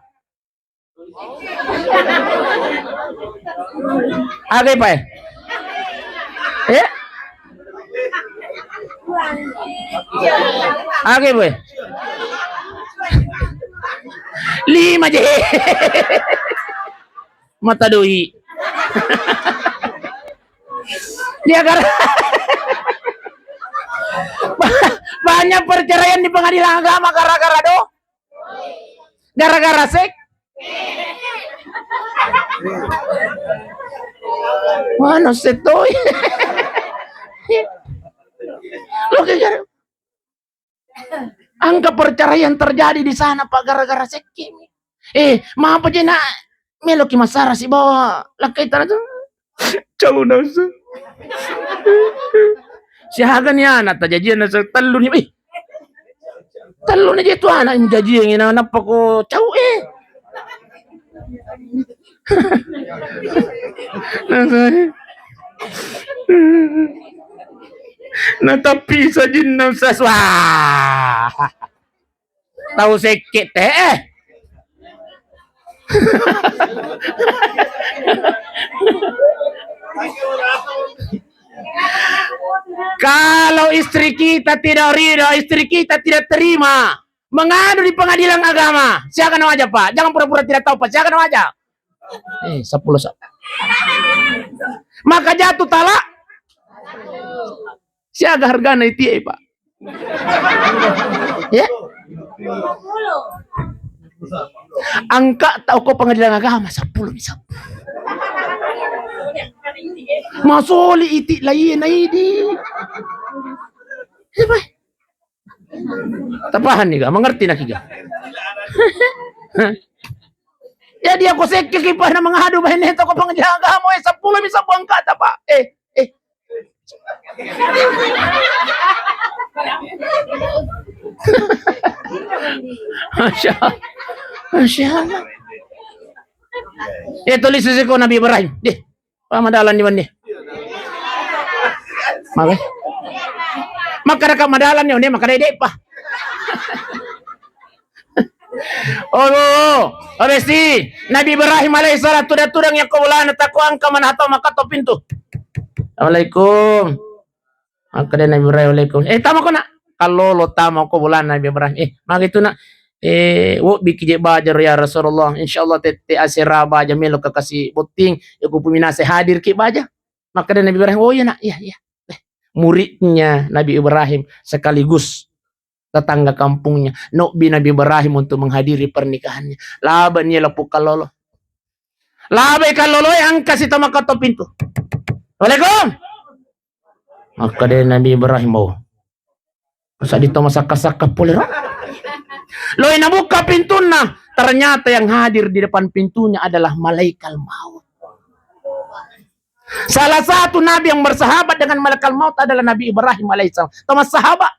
Aga, Pak, eh? Eh? Aga, Pak, eh? Lima je. Mata doi. Dia gara- banyak perceraian di pengadilan agama gara-gara do. Gara-gara sek. Mana setoi? Lo ke gara- angka perceraian terjadi di sana, Pak, gara-gara sekke. Eh, mapa je na meloki masara sibawa lakkai tana tu. Calon nafsu. Siaga ni anak tajajian nasa tellu ni. Eh. Tellu ni je tu anak jajian ina nappa ko cau, eh. Natappi sajinna saswa. Tau sekke te, eh. Kalau istri kita tidak ridho, istri kita tidak terima, mengadu di pengadilan agama, siaga na waja, Pak. Jangan pura-pura tidak tahu, Pak. Siaga na waja. Eh, sepuluh sa-, maka jatuh talak. Siaga hargana itie, Pak. Ya? Angka tau ko pengadilan agama, seppulo mi seppulo. Masoli iti laie naidi. Siapa? Tapahanni ga? Mengerti naki ga? Jadi aku sekke kipa na mengadu baine toko pengjaga mo, eh, seppulo bisa buang kata, Pak. Eh, eh. Masya Allah. Masya Allah. Eh, tulis siko Nabi Ibrahim. Deh. Pa madalanni wenni. Maka, makkadaka madalanni wenni, makkada de'pa. Oh, oh, oh. Oh, besti. Nabi Ibrahim alaihissalam tudang-tudang yakko bolana, takko angka mana hatau makkato pintu. Assalamualaikum. Makkeda Nabi Ibrahim, "Waalaikum." "Eh, tama ko, Nak." Kallolo tama ko bolana Nabi Ibrahim. "Eh, magi tu, Nak?" "Eh, wobbiki je baja ro, ya Rasulullah. Insyaallah tette asera baja melo ka kasi botting. Ya ku puminase hadir ki baja." Makkeda Nabi Ibrahim, "Oh iya, Nak. Iya, iya." Eh, muridnya Nabi Ibrahim sekaligus tetangga kampungnya. Nobbi Nabi Ibrahim untuk menghadiri pernikahannya. Laba nia lapuk kallolo. Labai kallolo, eh, angka si tama kato pintu. "Assalamualaikum." Makkeda Nabi Ibrahim, "Oh. Masa di tama sakka-sakka pole ro?" Loi nabuka pintunna, ternyata yang hadir di depan pintunya adalah malaikat maut. Salah satu nabi yang bersahabat dengan malaikat maut adalah Nabi Ibrahim alaihissalam. Tama sahabat.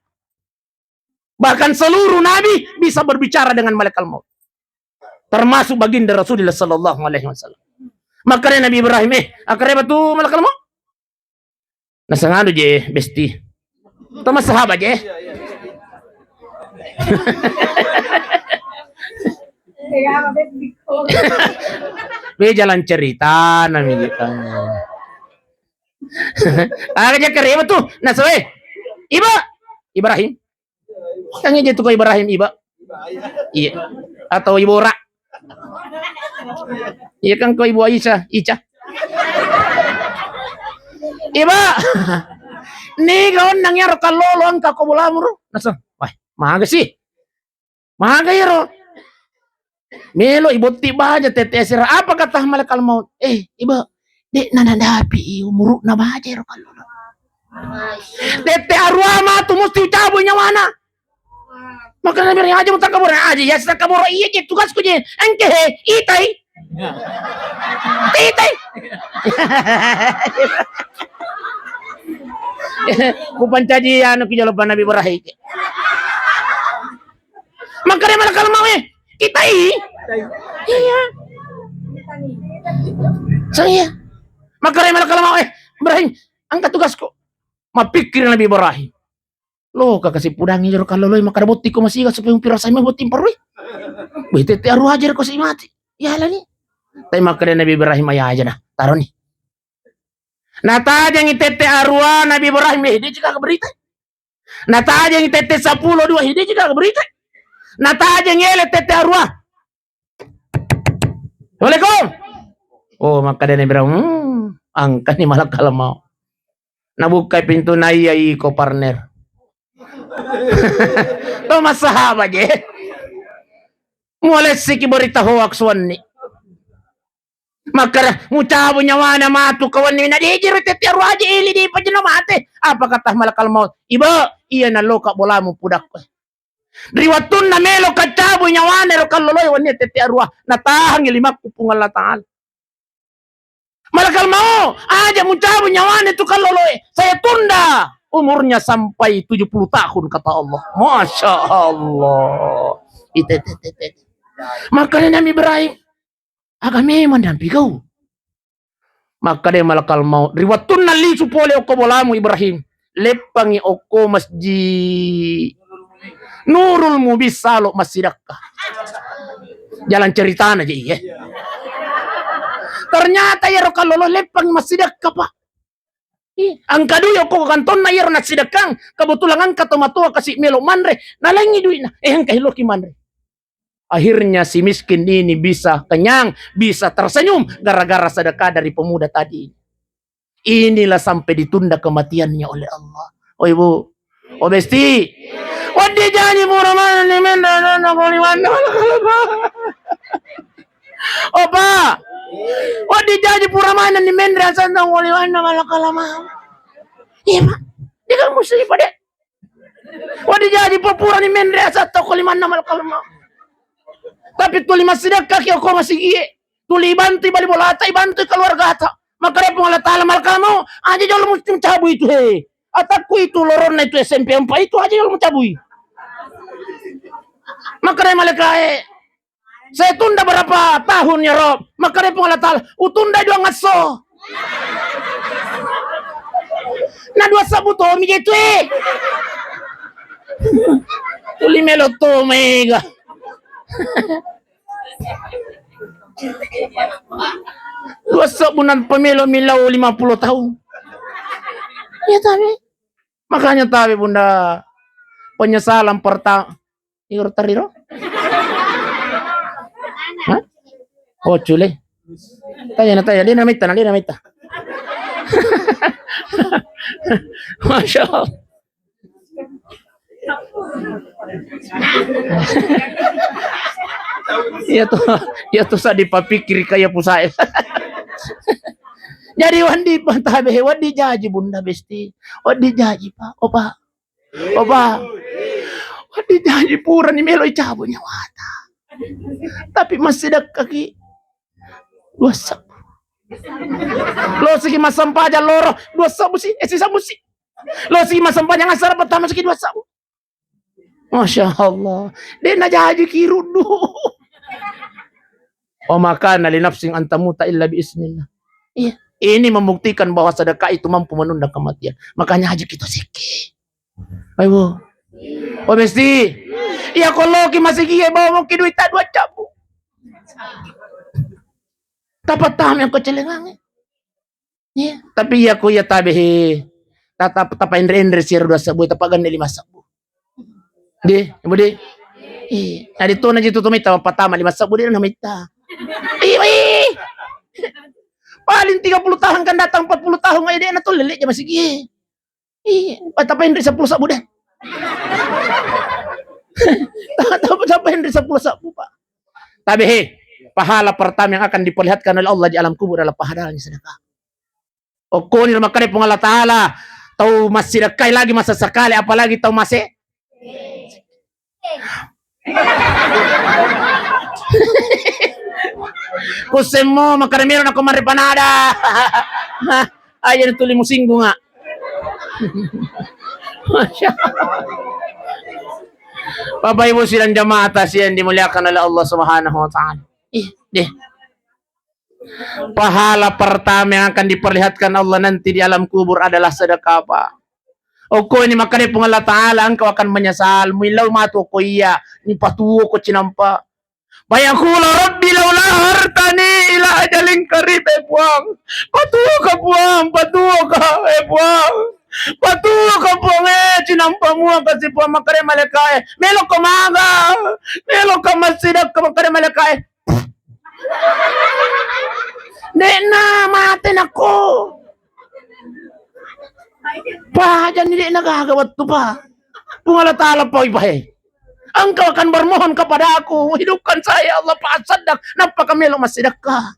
Bahkan seluruh nabi bisa berbicara dengan malaikat maut. Termasuk baginda Rasulullah sallallahu alaihi wasallam. Makkeda Nabi Ibrahim, "Eh, akkareba tu malaikat maut?" Nasangadu je, besti. Tama sahabat je. Be jalan cerita nami kita. Aga je kareba tu, nasoe. Iba, Ibrahim. Kan iya tu ko Ibrahim, Iba. Iya. Atau Ibora. Iya kan ko Ibu Aisyah, Ica. Iba. Ni kau nang yaro kallolo angka ko bolamu ro. Naso. Wah, maga sih. Maga iro. Melo ibotti baja tette asera. Apa kata malaikat maut? "Eh, Iba, de' nanadapi i umuruna baja iro kallolo. Tette arua matu musti ucabu nyawana." Makkeda Nabi, "Aja mutakabur, aja ya takabur, iya je tugasku je. Engke he, itai. Itai." Ku pancaji anu ki jolo Nabi Ibrahim. Makkeda malaikat maut, "Eh, itai." Iya. Saya. Makkeda malaikat maut, "Eh, Ibrahim, angka tugasku." Mappikir Nabi Ibrahim. Lo, kaka si pudangi jero kalloloi makkeda botti ko masiga supaya mupirasai mai botti parui. Wih, tette arua aja ko si mati. Ya lani. Tapi makkeda Nabi Ibrahim, "Aja aja nah, taroni." Natajengi tette arua Nabi Ibrahim, eh, de' je gaga berita. Natajengi tette seppulo dua, eh, de' je gaga berita. Natajengi ele tette arua. "Assalamualaikum." Oh, makkeda Nabi Ibrahim, "Hmm, angkani malakal maut." Nabukkai pintu, naiya iko partner. To massahaba je. Mualessiki berita hoax wenni. Makkeda, "Mucabu nyawana matu kawanni na dejero tette arua aja eli de' pajena mate." Apa kata malakal maut? "Iba, iya naloka bolamu pudakku." Ri wettunna melo kaccabu nyawana ero kalloloe wenni tette arua, natahangi limakku Puang Allah Ta'ala. Malakal maut, aja mucabu nyawana tu kalloloe. Saya tunda umurnya sampai tujuh puluh tahun, kata Allah. Masya Allah. Ite, ite, ite, ite. Makkeda Nabi Ibrahim, "Aga memang dampi kau?" Makkeda malakal maut, "Ri wettunna lisu pole okko bolamu Ibrahim, leppangi okko masjid Nurul Mubin salo massidakka." Jalan ceritana je, iye. Ternyata iyaro kallolo leppangi massidakka, Pak. Ih, angka dui okko kantonna iyaro nassidakkang, kebetulan engka tomatoa kasi melo manre, nalengngi dui'na, eh, engka eloki manre. Akhirnya si miskin ini bisa kenyang, bisa tersenyum gara-gara sedekah dari pemuda tadi. Inilah sampai ditunda kematiannya oleh Allah. Oh, Ibu. Oh, Besti. Wedding jaji pura manenni menre asanna ko limanna malakalama. Opa. Wedding jaji pura manenni menre asanna ko limanna malakalama. Iya, Pak. Dia kan muslim, Pak, deh. Wedding jaji pura-purani menre asatta ko limanna malakalama. Tapi tuli massidekkaki okko masigie. Tuli ibantu bali bolata, ibantu keluargata. Makkedai Puang Allah Taala, malakalama, aja jolo mucabui itu, he. Atakku itu, loronna itu S M P empat itu, aja jolo mucabui. Makkedai malaikae, saya tunda berapa tahun ya Rob? Makkedai Puang Allah Taala, utunda dua ngasso. Na dua sabbu to mi je tu, eh. Tuli melo to mega. Dua sabbu na pamelo milau lima puluh tahun. Ya tabe. Makanya tabe, Bunda, penyesalan pertama. Iro tariro? Hah? Oh, cule. Tanya na tanya, dia namitta, na dia namitta. Masya Allah. Iya tuh, iya tuh, saya dipapikiri kayak pusat. Jadi wedding tabe, wedding jaji Bunda Besti, wedding jaji Pak, oh Pak, oh Pak, wedding jaji purani melo icabu nyawata. Tapi massidekkaki dua sabbu. Losiki massempajang loro, dua sabbu si, eh, si sabbu si. Losiki massempajang asar pertama siki dua sabbu. Masya Allah. Dena jaji kiruddu. Wa ma kana li nafsin an tamuta illa bi iznillah. Iya. Ini membuktikan bahwa sedekah itu mampu menunda kematian. Makanya aja kita siki. Ayo. Oh, Besti. Iya, kalau ki masigi, bawa mungkin duit tak dua cabu. Tapattama ko celengangnge. Iya, tapi iya ko iya tabe he. Tata tapaenre-enre siro dua sabbu, tapagenne lima sabbu. De, ibu de. Iya, tadi to naji tutu mita patama lima sabbu de na mita. Iya, iya. Paling tiga puluh tahun kan datang, empat puluh tahun aja de na to lele jama sigi. Iya, Pak, tapaenre seppulo sabbu deh. Tapaenre seppulo sabbu, Pak. Tapi he, pahala pertama yang akan diperlihatkan oleh Allah di alam kubur adalah pahalanya sedekah. Okkoni makkeda Puang Allah Taala, tau massidekkai lagi masa sekali, apalagi tau mase Kussemmo makkeda mero nako mari panada. Aja tuli musinggunga. Masya Allah. Bapak Ibu sidang jamaah tasya yang dimuliakan oleh Allah Subhanahu wa taala. Ih, deh. Pahala pertama yang akan diperlihatkan Allah nanti di alam kubur adalah sedekah, Pak. Okko ini makkeda Puang Allah Taala, engkau akan menyesal. Muilau matu okko iya, ni patuo ko cinampa. Fayaqulu rabbi laula akhartani ila ajalin qarib, eh Puang. Patuo ka Puang, patuo ka, eh Puang. Patuo ka Puang, eh, cinampa mua kasi Puang, makkeda malaikae. Melo ko maga, melo ko massidekka, makkeda malaikae. De'na mate nako. Pajani de'na gaga wettu, Pak. Puang Allah Taala pau ipahe. Engkau akan bermohon kepada aku, hidupkan saya ya Allah, Pak, sedang. Nappa ka melo massidekka.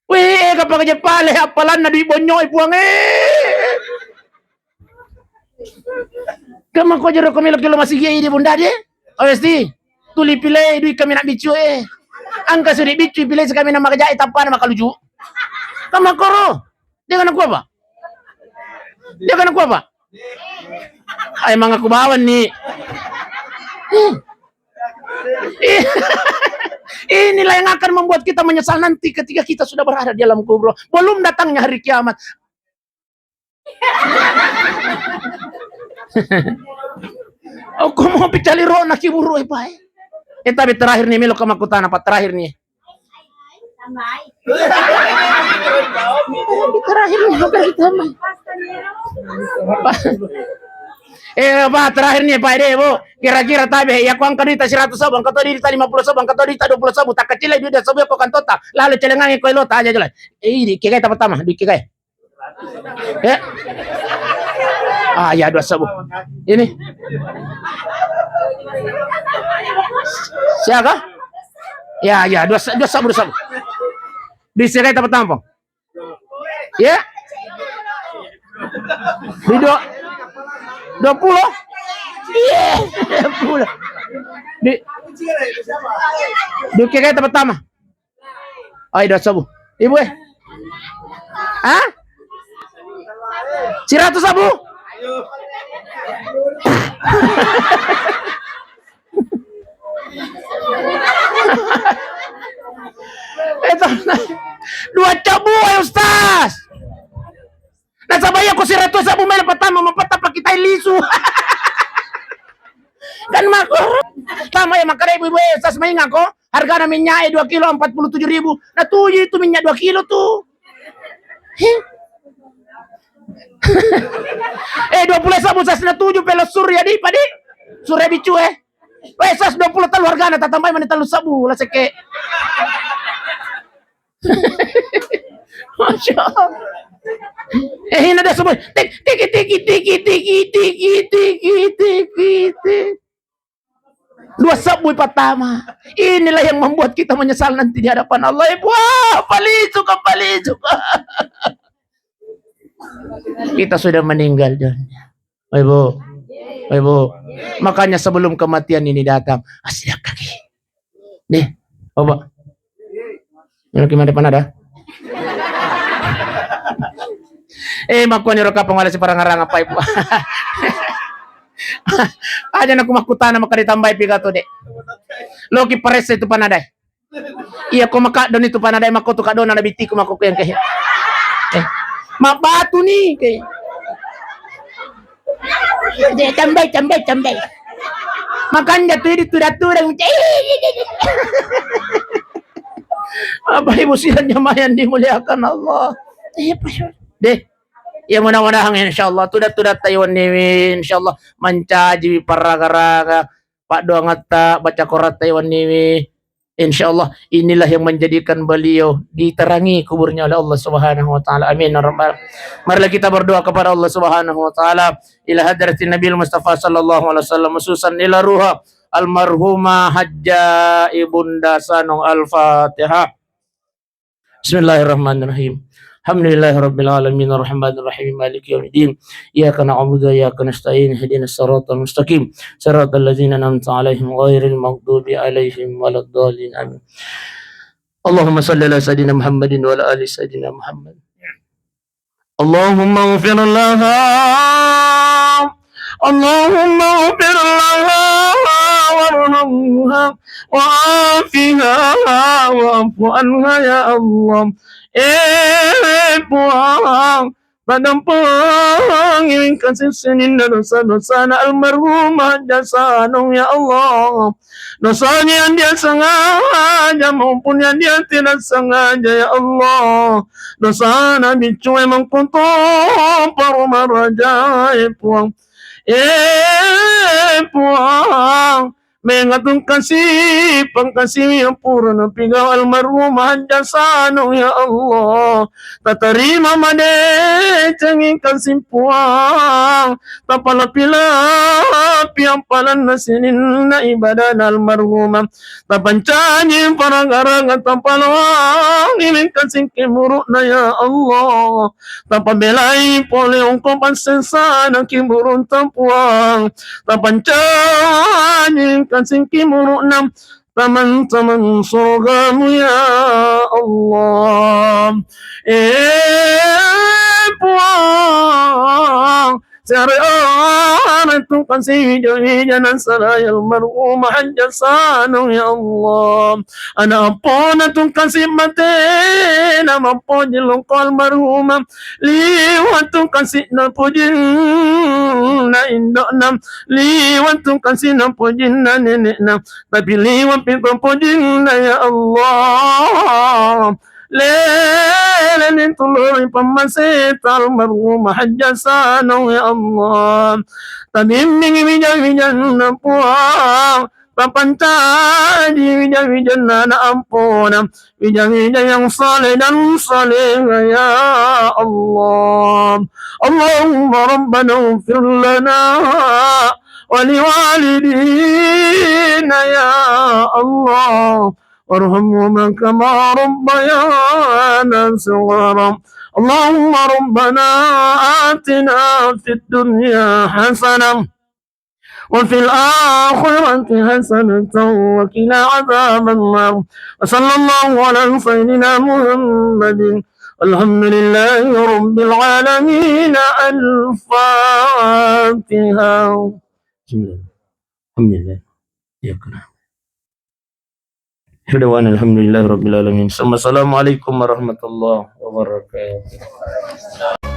Weh, kapang je pale appalanna dui bonyoi Puang, eh. Kamako jero ko melo kelo masigi idi Bunda de. Awesti. Tuli pile dui kami nak bicu, eh. Angka suri bicu pile sekami nama kejai tappana makaluju. Kamakoro. Dia kana kuapa? Dia kana kuapa? Ai mangaku bawan ni. Inilah yang akan membuat kita menyesal nanti ketika kita sudah berada di alam kubur. Belum datangnya hari kiamat. Okko mo picali ro na kiburu e pae. Eh, tapi terakhir nih, melo ka makkutana, Pak, terakhir nih. Terakhir nih, Pak, terakhir. Eh, Pak, terakhir nih, Pak, deh, Bu. Kira-kira tabe, ya, ko angka duita seratus sabu, angka to duita lima puluh sabu, angka to duita dua puluh sabu, tak kecil duita sabu ko kantota. Lalu celengangnge ko elota aja jelas. Eh, ini kikai ta pertama, duit kikai. Ya. Ah, ya, dua sabbu. Ini. Siaga? Ya, ya, dua sa-, dua sabbu, dua sabbu. Di siaga pertama, Pong? Ya? Di dua, dua puluh? Iya, dua puluh. Di, di siaga pertama. Ai, dua sabbu. Ibu, eh. Hah? Siratu sabbu? Itu, dua sabbu, ayo, Ustaz. Nasaba iya ko siratu sabbu melo pertama, mapetta pakitai lisu. Kan makko. Tama ya, makanya ibu-ibu, eh, Ustaz, maingat ko, hargana minyak, eh, dua kilo empat puluh tujuh ribu. Nah, tujuh itu minyak dua kilo tuh. Heh. Eh, dua puluh sabbu, Ustaz, na tujuh pelo surya di, padi. Surya bicu, eh. Weh, Ustaz, dua puluh telu hargana, tatambai mani telu sabbu, la sekke. Masya Allah. Eh, hina dah semua. Tik, tiki, tiki, tiki, tiki, tiki, tiki, tiki, tiki. Dua sabbu pertama. Inilah yang membuat kita menyesal nanti di hadapan Allah. Eh, wah, palicu ka, palicu ka. Kita sudah meninggal dunia. Oi, Bu. Oi, Bu. Makanya sebelum kematian ini datang, asidakaki. Deh, coba. Ini gimana depan ada? Eh, makkuani ro kapang wala siparangarang apa, Ibu? Aja naku makkutana maka ditambai piga tu, Dek. Loki paresse tu panadai. Iya, ko makaddo ni tu panadai, makko tu kaddona na bitiku, makko ku yang ke. Eh, mabbatu ni ke. Dek, tambai, tambai, tambai. Makanja tu idi tudang-tudang. Apa ibu sidang jamaah yang dimuliakan Allah? Deh, ya mudah-mudahan insyaallah tudang-tudang taiwan niwi insyaallah mancaji parraga-raga paddoangetta, baca Quran taiwan niwi. Insyaallah inilah yang menjadikan beliau diterangi kuburnya oleh Allah Subhanahu wa taala. Amin ya rabbal. Marilah kita berdoa kepada Allah Subhanahu wa taala ila hadratin Nabil Mustafa sallallahu alaihi wasallam, khususan ila ruha almarhumah Hajjah Ibunda Sanong. Al-Fatihah. Bismillahirrahmanirrahim. Alhamdulillahirabbil alamin, arrahmanirrahim, maliki yaumiddin. Iyyaka na'budu wa iyyaka nasta'in, ihdinas siratal mustaqim, siratal ladzina an'amta 'alaihim ghairil maghdubi 'alaihim waladdallin. Amin. Allahumma shalli ala sayyidina Muhammadin wa ala ali sayyidina Muhammad. Allahumma ighfir laha. Allahumma ighfir laha warhamha wa'afiha wa'fu anha ya Allah. Eh, Puang, padampengi wingkasing sininna dosa-dosana almarhumah Hajjah Sanong ya Allah. Dosanya yang dia sengaja maupun yang dia tidak sengaja, ya Allah. Dosana biccu e mangkoto paru maraja, eh, Puang. Eh, Puang, mengatung kasih, pangkasiwi yang pura napigawa almarhumah Hajjah Sanong, ya Allah. Tatarima madecengi kasih, Puang. Tapalapi-lapi ampalanna sininna ibadana almarhumah. Tapancaji paragaraga, tapaloangi wingkasing kiburuna, ya Allah. Tapabelai pole ongko passessana kiburunta, Puang. Tapancaji wingkasing kiburuna, taman-taman surgamu, ya Allah. Eh, Puang, siareana tu kasi wija-wija nasalai almarhumah Hajjah Sanong, ya Allah. Ana appona tu kasi matena mappoji longko almarhumah, liwa tu kasi napojinna indokna, liwa tu kasi napojinna nenekna. Tapi liwa pi papojinna, ya Allah. Lele ni tuluri pammaseta almarhumah Hajjah Sanong, ya Allah. Tabimbingi wija-wijanna, Puang. Papancaji wija-wijanna na ampona, wija-wija yang saleh dan saleha, ya Allah. Allahumma rabbana ighfir lana wa liwalidina, ya Allah. Warhamhuma kama rabbayana shighara. Allahumma rabbana atina fid dunya hasanah wa fil akhirati hasanatan wa qina adzabannar. Wa sallallahu ala sayyidina Muhammadin. Alhamdulillahi rabbil alamin. Al-Fatihah. Bismillah. Alhamdulillah. Ya kana. Dawana alhamdulillahi rabbil alamin. Summa assalamualaikum warahmatullahi wabarakatuh.